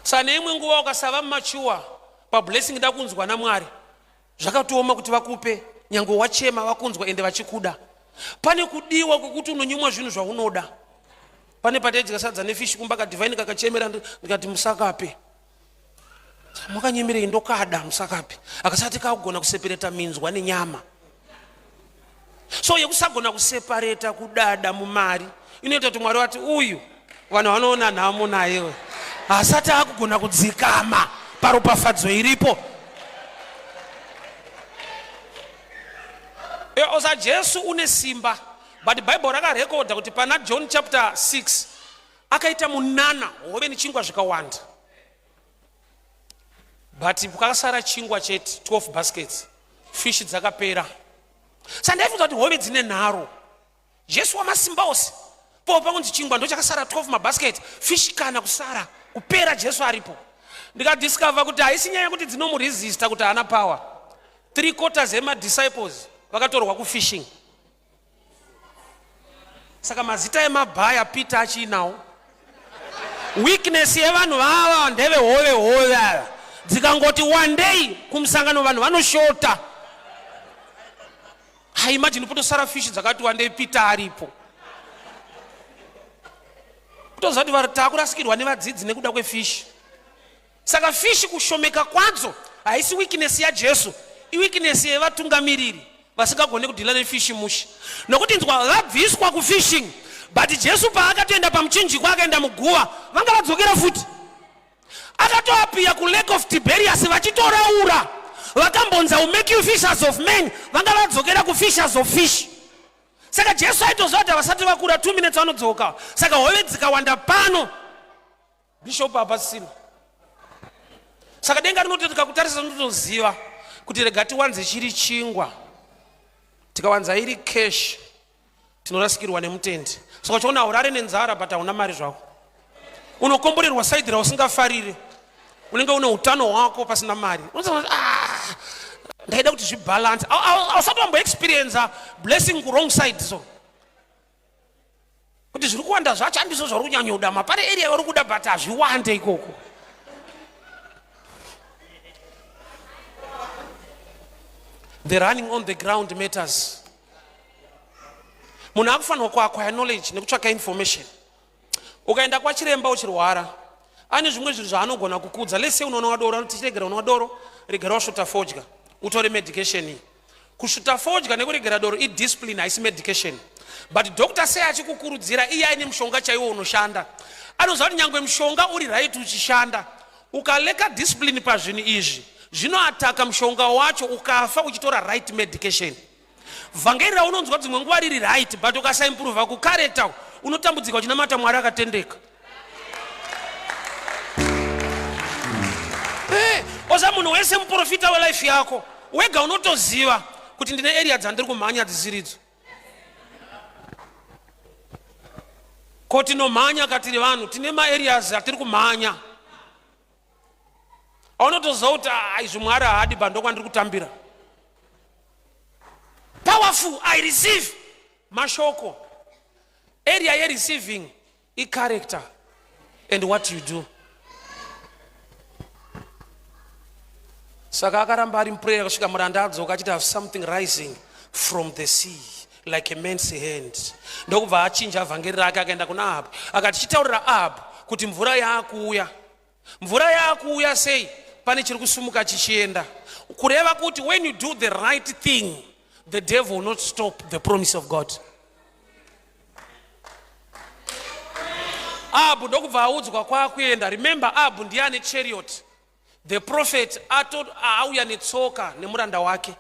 sa neimwe nguva ukasava mature pablessing dakunzwa namwari Zvakatooma kuti vakupe nyangwe wachema vakunzwa ende vachikuda. Pane kudiwa kwekuti unonyimwa zvinhu zvaunoda. Pane pataidya sadza nefish kumba kadivine kakachemera ndikati musakape. Makanyemerei ndokada musakape. Akasati kakugona kusepereta minzwa nenyama. So yekusagona kusepareta kudada mumari inoita kuti Mwari vati uyu vanhu vanoona nhamo naye asati akugona kudzikama paropafadzo iripo. Osa Jesu une simba, but Bible rakarekodha kuti pana John chapter 6 akaita munana hove nechingwa zvikawanda, but kwakasara chingwa chete, 12 baskets, fish dzakapera. Saka ndaifunga kuti hove dzine nharo. Jesu wamasimba ose po pakunzi chingwa ndochakasara 12 mabasket, fish kana kusara kupera, Jesu aripo. Ndikadiscover kuti haisi nyaya yekuti dzinomuresista kuti haana power. 3/4 yemadisciples vakatorwa kufishing, saka mazita emabhaya Peter achiinawo. Weakness yevanhu vava ndeve hove. Hove ava dzikangoti one day kumusangano, vanhu vanoshota. Haimagine potosara fish dzakati wandei, Peter aripo. Kutoziva kuti taakurasikirwa nevadzidzi nekuda kwefish. Saka fish kushomeka kwadzo haisi weakness yaJesu, iweakness yevatungamiriri vasingagone kudhila nefish mushi, nokuti nzwa vabviswa kufishing, but Jesu paakatoenda pamuchinjikwa, akaenda muguva, vanga vadzokera futi. Akatoappear kuLake of Tiberias vachitoraura, vakambonza, "Will make you fishers of men." Vanga vadzokera kufishers of fish. Saka Jesu aitoziva kuti havasati vakura, 2 minutes vanodzoka. Saka hove dzikawanda pano, bishop hapasisina. Saka denga rinoti tikakutarisa, rinotoziva kuti rega tiwanze chiri chingwa, tikawanza iri cash tinorasikirwa nemutendi. Saka uchiona haurare nenzara, but hauna mari zvako. Unokomborerwa side rausingafariri. Unenge une utano hwako pasina mari. Unoziva, "Ah, ndaida kuti zvibalance." Hausati wamboexperienza blessing kuwrong side, so kuti zviri kuwanda zvacho handizvo zvauri kunyanyoda. Mapare area yauri kuda, but hazviwande ikoko. The running on the ground matters. Munhu akufanirwa kuacquire knowledge nekutsvaka information. Ukaenda kwachiremba uchirwara, ane zvimwe zvinhu zvaanogona kukudza. Let's say unonwa doro, anoti chiregera unwa doro, regera wasvuta fodya, utore medication iyi. Kusvuta fodya nekuregera doro idiscipline, haisi medication. But doctor sei achikukurudzira iye aine mushonga chaiwo unoshanda? Anoziva kuti nyange mushonga uri right uchishanda, ukalacka discipline pazvinhu izvi, zvinoattacka mushonga wacho, ukafa uchitora right medication. Vhangeri raunonzwa dzimwe nguva riri right, but ukasaimprova kucharacter, unotambudzika uchinamata Mwari akatendeka. Oza munhu wese muprofita welife yako wega. Unotoziva kuti ndine area dzandiri kumhanya dzisiridzo. Ko tinomhanya katiri vanhu, tine maareas atiri kumhanya aunotoziva kuti, "Ah, izvi Mwari haadi, ba ndokwandiri kutambira." Powerful, I receive mashoko. Area yereceiving icharacter and what you do. Saka akaramba ari muprayer kusvika muranda adzoka achiti, "Have something rising from the sea like a man's hand." Ndokubva achinja vhangeri rake, akaenda kuna Ahabhu, akati, "Chitaurira Ahabhu kuti mvura yaakuuya." Mvura yaakuuya sei? Pane chiri kusumuka chichienda. Kureva kuti when you do the right thing, the devil will not stop the promise of God. Ahabhu ndokubva audzwa kwaakuenda. Remember, Ahabhu ndiye ane chariot. The prophet auya netsoka nemuranda wake.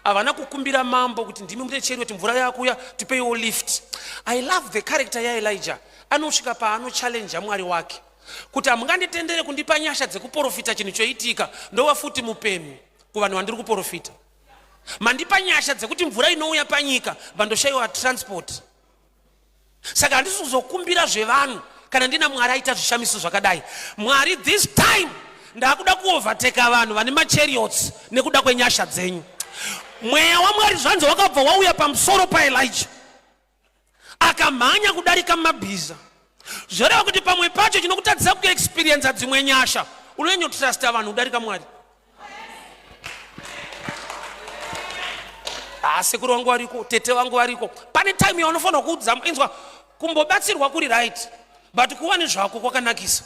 Havana kukumbira mambo kuti ndimi mune chariot, mvura yakuuya, tipeiwo lift. I love the character yaElijah. Anosvika paanochallenja Mwari wake kuti, "Hamunganditendere kundipa nyasha dzekuprofita chinhu choitika, ndova futi mupemi kuvanhu vandiri kuprofita. Mandipa nyasha dzekuti mvura inouya panyika, vandoshayiwa transport. Saka handisi kuzokumbira zvevanhu kana ndina Mwari aita zvishamiso zvakadai. Mwari, this time ndakuda kuovertaka vanhu vane machariots nekuda kwenyasha dzenyu." Mweya waMwari zvanzi wakabva wauya pamusoro paElijah, akamhanya kudarika mabhiza. Zvoreva kuti pamwe pacho chinokutadzisa kuexperiensa dzimwe nyasha, unonyanyotrusta vanhu kudarika Mwari. Ah, sekuru vangu variko, tete vangu variko. Pane time yaunofanira kuudza, inzwa, kumbobatsirwa kuri right, but kuva nezvako kwakanakisa.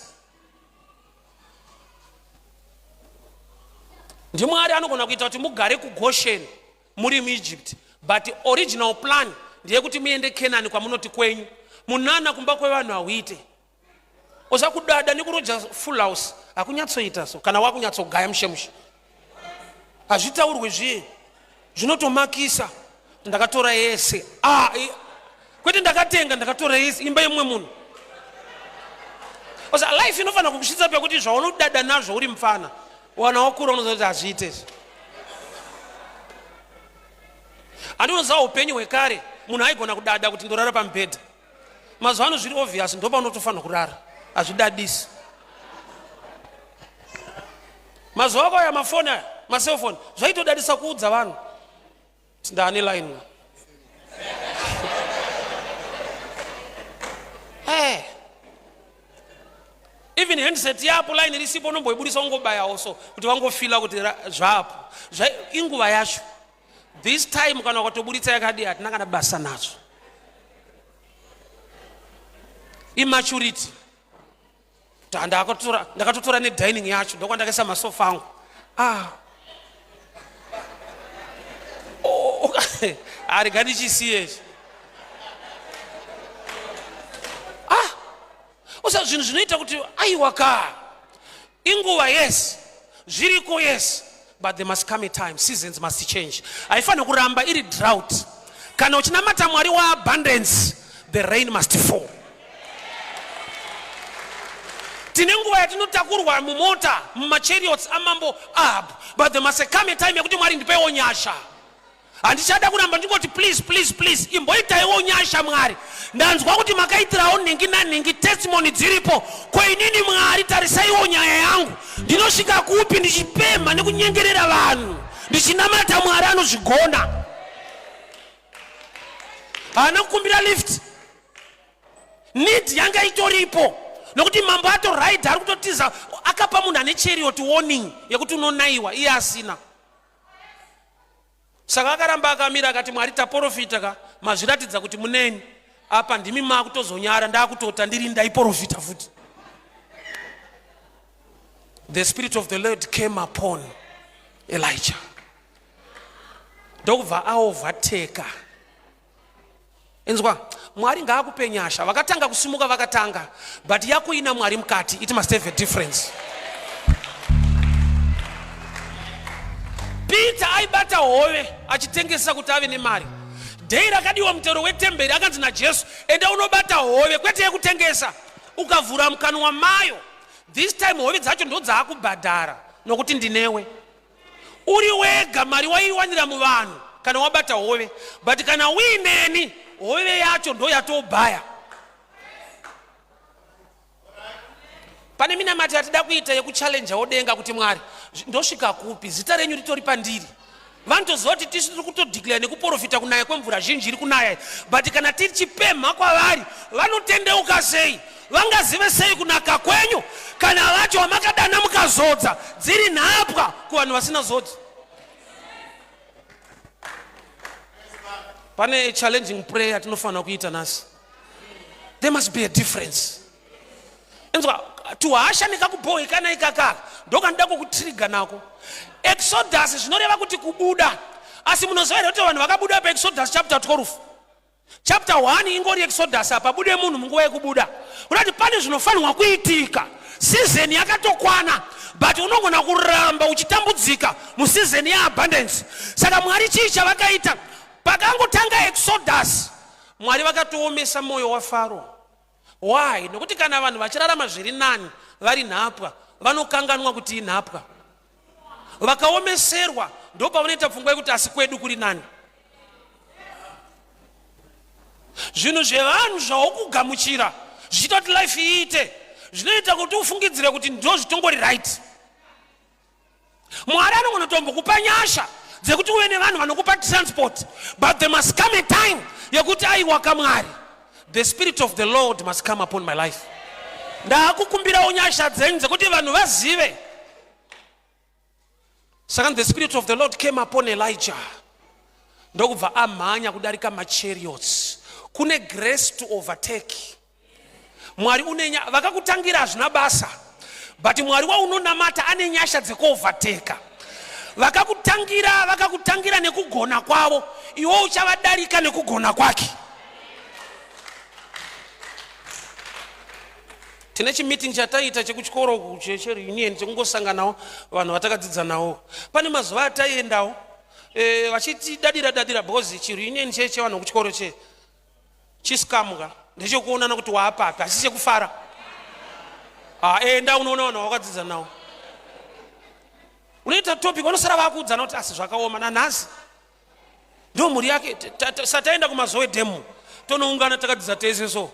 NdiMwari anogona kuita kuti mugare kuGoshen muri muEgypt, but original plan ndeyekuti muende Kenani kwamunoti kwenyu. Munana kumba kwevanhu hauite. Oza kudada nekuroja full house hakunyatsoita. So kana wakunyatsogaya mushe mushe, hazvitaurwe zviye, zvinotomakisa. Ndakatora yese. Ah, kwete ndakatenga, ndakatora yese imba yemumwe munhu. Osa life inofanira kukusvitsa pekuti zvaunodada nazvo uri mupfana, wana wakura unoziva kuti hazviite izvi. Handinoziva upenyu hwekare munhu aigona kudada kuti ndorara pamubhedha. Mazuva ano zviri obvious, ndopaunotofanira kurara, hazvidadisi. Mazuva ako aya mafoni aya, maselfoni, zvaitodadisa kuudza vanhu kuti ndaane line. Hey. Even handset yapo line risipo unomboibudisa ungobayawo so kuti vangofila kuti zvapo. Inguva yacho. This time kana ukatoburitsa yakadii hatina kana basa nazvo. Immaturity. Ndakatotora nedining yacho ndokwandakaisa masofa angu. Ah. Oh, arega ndichisiye ichi. Ah. Usa zvinhu zvinoita kuti aiwa ka. Inguva, yes. Zviriko, yes. But there must come a time, seasons must change. Haifaniri kuramba iri drought. Kana uchinamata Mwari waabundance, the rain must fall. Tine nguva yatinotakurwa mumota, mumachariots amambo Ahab, but there must come a time yekuti Mwari ndipeiwo nyasha. Handichada kuramba ndingoti please, please, please, imboitaiwo nyasha Mwari. Ndanzwa kuti makaitirawo nhingi nanhingi, testimony dziripo. Ko inini Mwari, tarisaiwo nyaya yangu. Ndinosvika kupi ndichipemha nekunyengerera vanhu, ndichinamata Mwari anozvigona. Haana kukumbira lift. Need yanga itoripo nokuti mambo atoraidha ari kutotiza, akapa munhu ane chariot warning yekuti unonaiwa, iye asina. Saka akaramba akamira akati, Mwari taporofita ka, mazviratidza kuti muneni apa, ndimi makutozonyara, ndakutota ndiri ndaiporofita futi. The spirit of the Lord came upon Elijah, ndokubva aovateka. Inzwa, Mwari ngaakupe nyasha. Vakatanga kusimuka vakatanga, but yako ina Mwari mukati, it must have a difference. Peter aibata hove achitengesa kuti ave nemari. Dei rakadiwa mutero wetemberi, akanzi naJesu, enda unobata hove, kwete yekutengesa. Ukavhura mukanwa mayo, this time hove dzacho ndodzaakubhadhara nokuti ndinewe. Uri wega mari waiwanira muvanhu kana wabata hove, but kana uineni hove yacho ndo yatobhaya. Pane minamato yatida kuita yekuchallenjawo denga kuti Mwari, ndosvika kupi? Zita renyu ritori pandiri. Vanotoziva kuti tisu tiri kutodeclare nekuprofita kunaya kwemvura zhinji iri kunaya, but kana tichipemha kwavari vanotendeuka sei? Vangazive sei kunaka kwenyu kana vacho vamakadana mukazodza dziri nhapwa kuvanhu vasina zodzo? Pane challenging prayer yatinofanira kuita nhasi. There must be a difference. Inzwa, tuhasha nekakubhohekana ikakaka ndokanoda kukutriga nako. Exodus zvinoreva kuti kubuda, asi munoziva here kuti vanhu vakabuda paExodus chapter 12, chapter 1 ingori Exodus, apa bude munhu munguva yekubuda, kunati pane zvinofanirwa kuitika. Season yakatokwana, but unogona kuramba uchitambudzika museason yeabundance. Saka Mwari chii chavakaita pakangotanga Exodus? Mwari vakatoomesa moyo waFaro. Why? Nokuti kana vanhu vachirarama zviri nani vari nhapwa, vanokanganwa kuti inhapwa. Vakaomeserwa ndopavanoita pfungwa yekuti asi kwedu kuri nani. Zvinhu zvevanhu zvaukugamuchira zvichiita kuti life iite, zvinoita kuti ufungidzire kuti ndo zvitongori right. Mwari anogona kutombokupa nyasha dzekuti uve nevanhu vanokupa transport, but there must come a time yekuti aiwaka Mwari, the spirit of the Lord must come upon my life. Ndaakukumbirawo nyasha dzenyu dzekuti vanhu vazive. Saka the spirit of the Lord came upon Elijah, ndokubva amhanya kudarika machariots. Kune grace to overtake. Mwari une vakakutangira hazvina basa, but Mwari waunonamata ane nyasha dzekuovateka. Vakakutangira vakakutangira nekugona kwavo, iwe uchavadarika nekugona kwake. Tine chimeeting chataita chekuchikoro chereunion, chekungosanganawo vanhu vatakadzidza nawo. Pane mazuva ataiendawo. Eh, vachitidadira dadira because chireunion che chevanhu kuchikoro che chiscam ka ndechekuonana kuti waapapi hachisi chekufara. Ah, enda unoona vanhu vawakadzidza nawo unoita topic vanosara vakuudzana kuti asi zvakaoma nanhasi ndo mhuri yake. Sataenda kuMazowe Dam, tonoungana takadzidza tese, so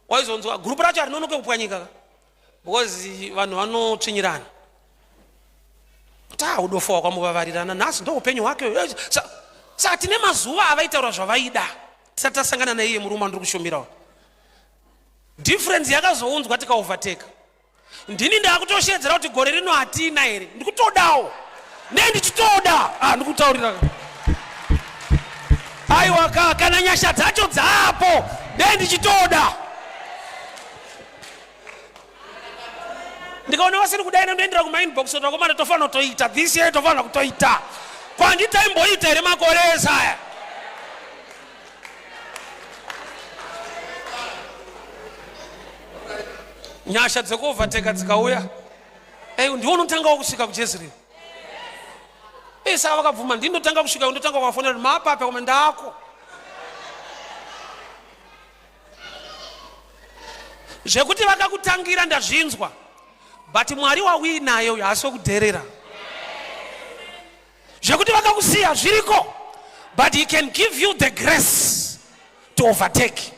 waizonzwa gurupu racho harinonoke kupwanyika ka, because vanhu vanotsvinyirana kuti a udofo hwakamuvavarirana nhasi ndo upenyu hwake. Saka tine mazuva avaitaura zvavaida tisati tasangana naiye murume andiri kushumirawo. Difference yakazounzwa tikaovateka. Ndini ndakutoshedzera kuti gore rino hatina here, ndikutodawo ne ndichitoda. Ah, ndikutaurira, aiwa ka, kana nyasha dzacho dzaapo ne ndichitoda. Ndikaona vasiri kudaina, ndoendera kumainbox kuti vakomana, tofanira kutoita this year, tofanira kutoita kwanditaimboita here makore ese aya? Nyasha dzekuovateka dzikauya, ei, ndiwo unotangawo kusvika kuJezreel. Ei, saka vakabvuma, ndinotanga kusvika, ndotanga kuvafonera kuti maapapi koma ndako. Zvekuti vakakutangira ndazvinzwa, but Mwari wauinaye uyo haasi wekudherera. Zvekuti vakakusiya zviriko, but he can give you the grace to overtake.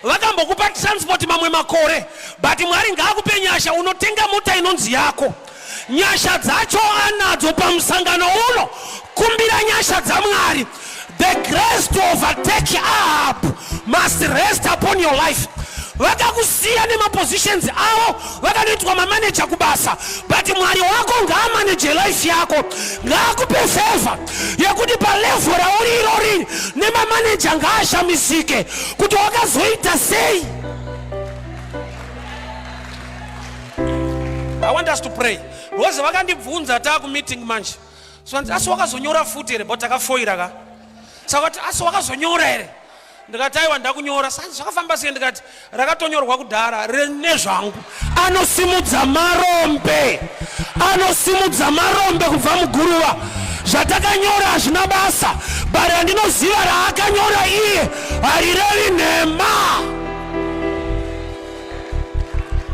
Vakambokupa transport mamwe makore, but Mwari ngaakupe nyasha unotenga mota inonzi yako. Nyasha dzacho anadzo. Pamusangano uno kumbira nyasha dzaMwari. The grace to overtake Ahab must rest upon your life. Vakakusiya nemapositions avo, vakanoitwa mamaneja kubasa, but Mwari wako ngaamaneje life yako, ngaakupe favor yekuti palevel rauri irori nemamaneja ngaashamisike kuti wakazoita sei. I want us to pray because vakandibvunza taakumeeting manje, so asi wakazonyora futi here? But takafoira ka. Saka kuti asi wakazonyora here? Ndikati aiwa, ndakunyora. Saka zvakafamba sei? Ndikati rakatonyorwa kudhara nezvangu. Anosimudza marombe, anosimudza marombe kubva muguruva. Zvatakanyora hazvina basa, but randinoziva raakanyora iye harirevi nhema.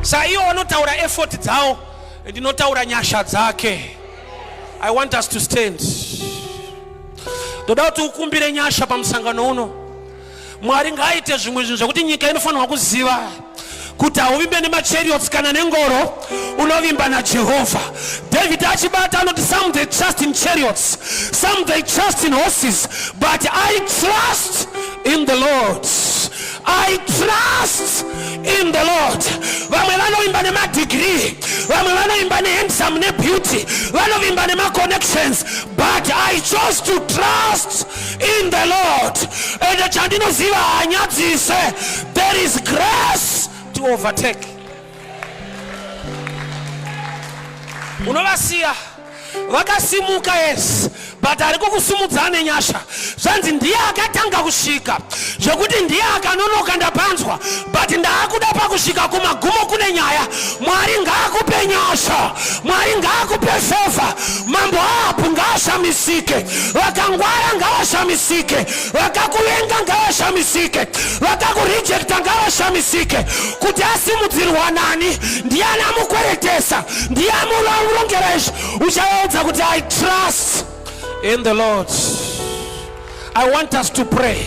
Saka iwo vanotaura effort dzawo, ndinotaura nyasha dzake. I want us to stand. Ndoda kuti ukumbire nyasha pamusangano uno. Mwari ngaaite zvimwe zvinhu zvekuti nyika inofanirwa kuziva kuti hauvimbe nemachariots kana nengoro, unovimba naJehovha. David achibata anoti, "Some they trust in chariots, some they trust in horses, but I trust in the Lord. I trust in the Lord." Vamwe vanovimba nemadegree, vamwe vanovimba nehandsome nebeauty, vanovimba nemaconnections, but I chose to trust in the Lord. Ende chandinoziva, hanyadzise. There is grace to overtake. Unovasiya vakasimuka, yes, but ari kukusimudza ane nyasha. Zvanzi ndiye akatanga kusvika, zvekuti ndiye akanonoka ndapanzwa, but ndaakuda pakusvika kumagumo kune nyaya. Mwari ngaakupe nyasha, Mwari ngaakupe favor. Mambo Ahabhu ngaashamisike, vakangwara ngavashamisike, vakakuvenga ngavashamisike, vakakurejecta ngavashamisike kuti asimudzirwa nani, ndiani amukweretesa, ndiye amurongera izvi. Uchavaudza kuti I trust in the Lord. I want us to pray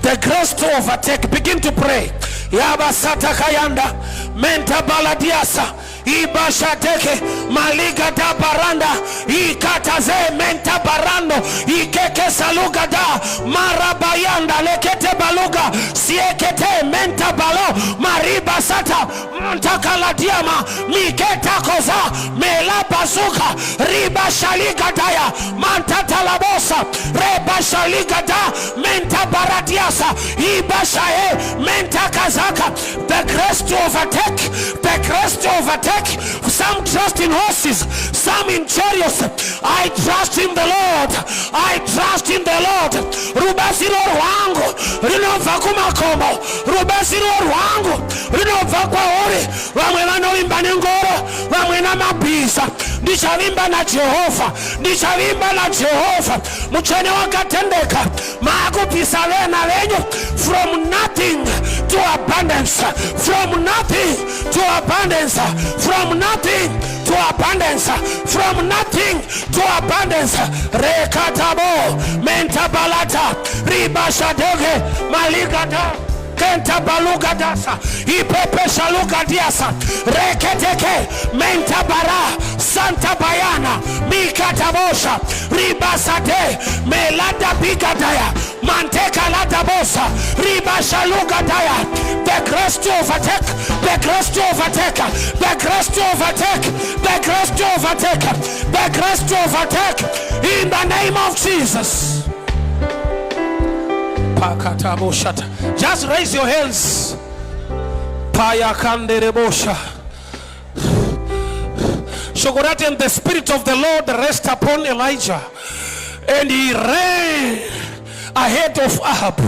the grace to overtake. Begin to pray. Yabasatakayanda mentabaladiasa ibashateke maligada baranda ikataze mentabarando ikekesalugada marabayanda lekete baluga siekete mentabalo maribasata mtakaladiama miketakoza melabazuka ribashaligadaya mantatalabosa rebashaligada mentabaradiasa ibashae mentakazaka. The grace to overtake, the grace to overtake. Some trust in horses, some in chariots. I trust in the Lord. I trust in the Lord. Rubatsiro rwangu rinobva kumakomo, rubatsiro rwangu rinobva kwauri. Vamwe vanovimba nengoro, vamwe namabhiza. Ndichavimba naJehovha, ndichavimba naJehovha. Mutsvene wakatendeka, maakubvisa vena venyu from nothing to abundance, from nothing to abundance, from nothing to abundance, from nothing to abundance. Rekatabo mentabalata ribashadege maligada kentabalugadasa ipepeshalugadiasa reketeke mentabara santabayana mikatabosha ribasade melada bigadaya mantekaladabosha ribashalugadaya. The grace to overtake, the grace to overtake, the grace to overtake, the grace to overtake, the grace to overtake, in the name of Jesus. Pakataboshata. Just raise your hands. Payakanderebosha. Shoko rati, and the Spirit of the Lord rest upon Elijah, and he ran ahead of Ahab.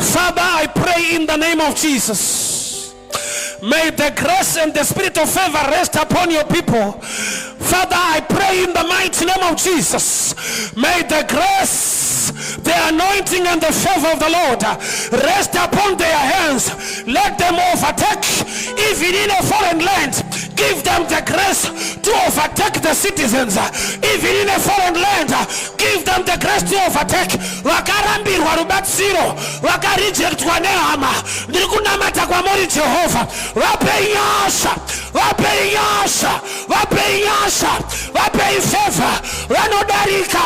Father, I pray in the name of Jesus. May the grace and the spirit of favor rest upon your people. Father, I pray in the mighty name of Jesus. May the grace, the anointing, and the favor of the Lord rest upon their hands. Let them overtake, even in a foreign land. Give them the grace to overtake the citizens, even in a foreign land. Give them the grace to overtake. Vakarambirwa rubatsiro, vakarejectwa nehama. Ndiri kunamata kwamuri Jehovha. Vapei nyasha, vapei nyasha, vapei nyasha, vapei favor. Vanodarika,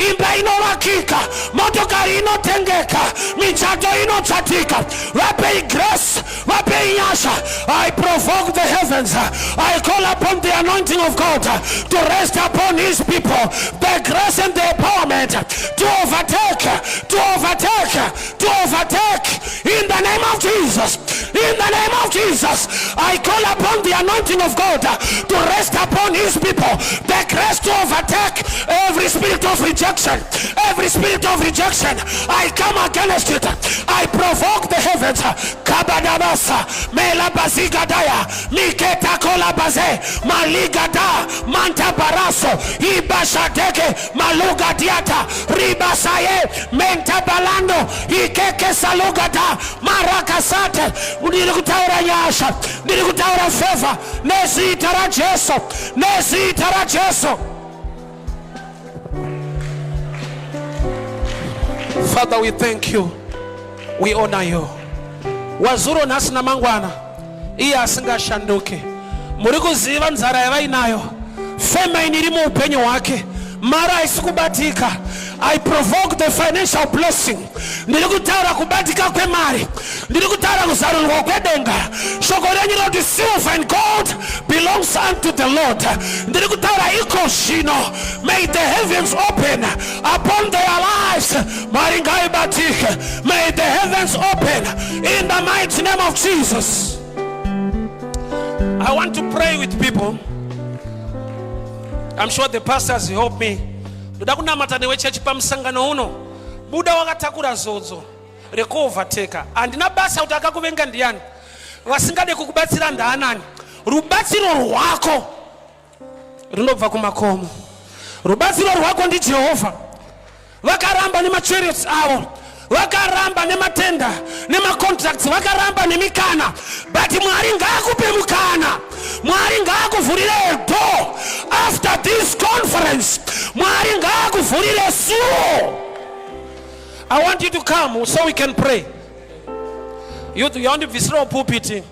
imba inovakika, motokari inotengeka, michato inochatika. Vapei grace, vapei nyasha. I provoke the heavens. I call upon the anointing of God to rest upon his people, the grace and the empowerment to overtake, to overtake, to overtake, in the name of Jesus. In the name of Jesus, I call upon the anointing of God to rest upon his people, the grace to overtake every spirit of rejection. Every spirit of rejection, I come against it. I provoke the heavens. Kabadabasa melabazigadaya miketakola maligada mantabaraso ibashadeke malugadiata ribasaye mentabalando ikeke salugada marakasate. Ndiri kutaura nyasha, ndiri kutaura favor nezita raJesu, nezita raJesu. Father, we thank you, we honor you. Wazuro, nhasi namangwana, iye asingashanduke. Muri kuziva nzara yavainayo, famine iri muupenyu hwake, mari haisi kubatika. I provoke the financial blessing. Ndiri kutaura kubatika kwemari, ndiri kutaura kuzarurwa kwedenga. Shoko renyu rinoti silver and gold belongs unto the Lord. Ndiri kutaura iko zvino, may the heavens open upon their lives. Mari ngaibatike. May the heavens open in the mighty name of Jesus. I want to pray with people. I'm sure the pastors help me. Ndoda kunamata newe, chechi. Pamusangano uno, buda wakatakura zodzo rekuovertaka. Handina basa kuti akakuvenga ndiani, vasingade kukubatsira ndaanani. Rubatsiro rwako runobva kumakomo, rubatsiro rwako ndiJehovha. Vakaramba nemachariots avo, vakaramba nematender nemacontracts, vakaramba nemikana, but Mwari ngaakupe mukana. Mwari ngaakuvhurire door after this conference. Mwari ngaakuvhurire suo. I want you to come so we can pray. Youth, yandibvisirawo pulpit.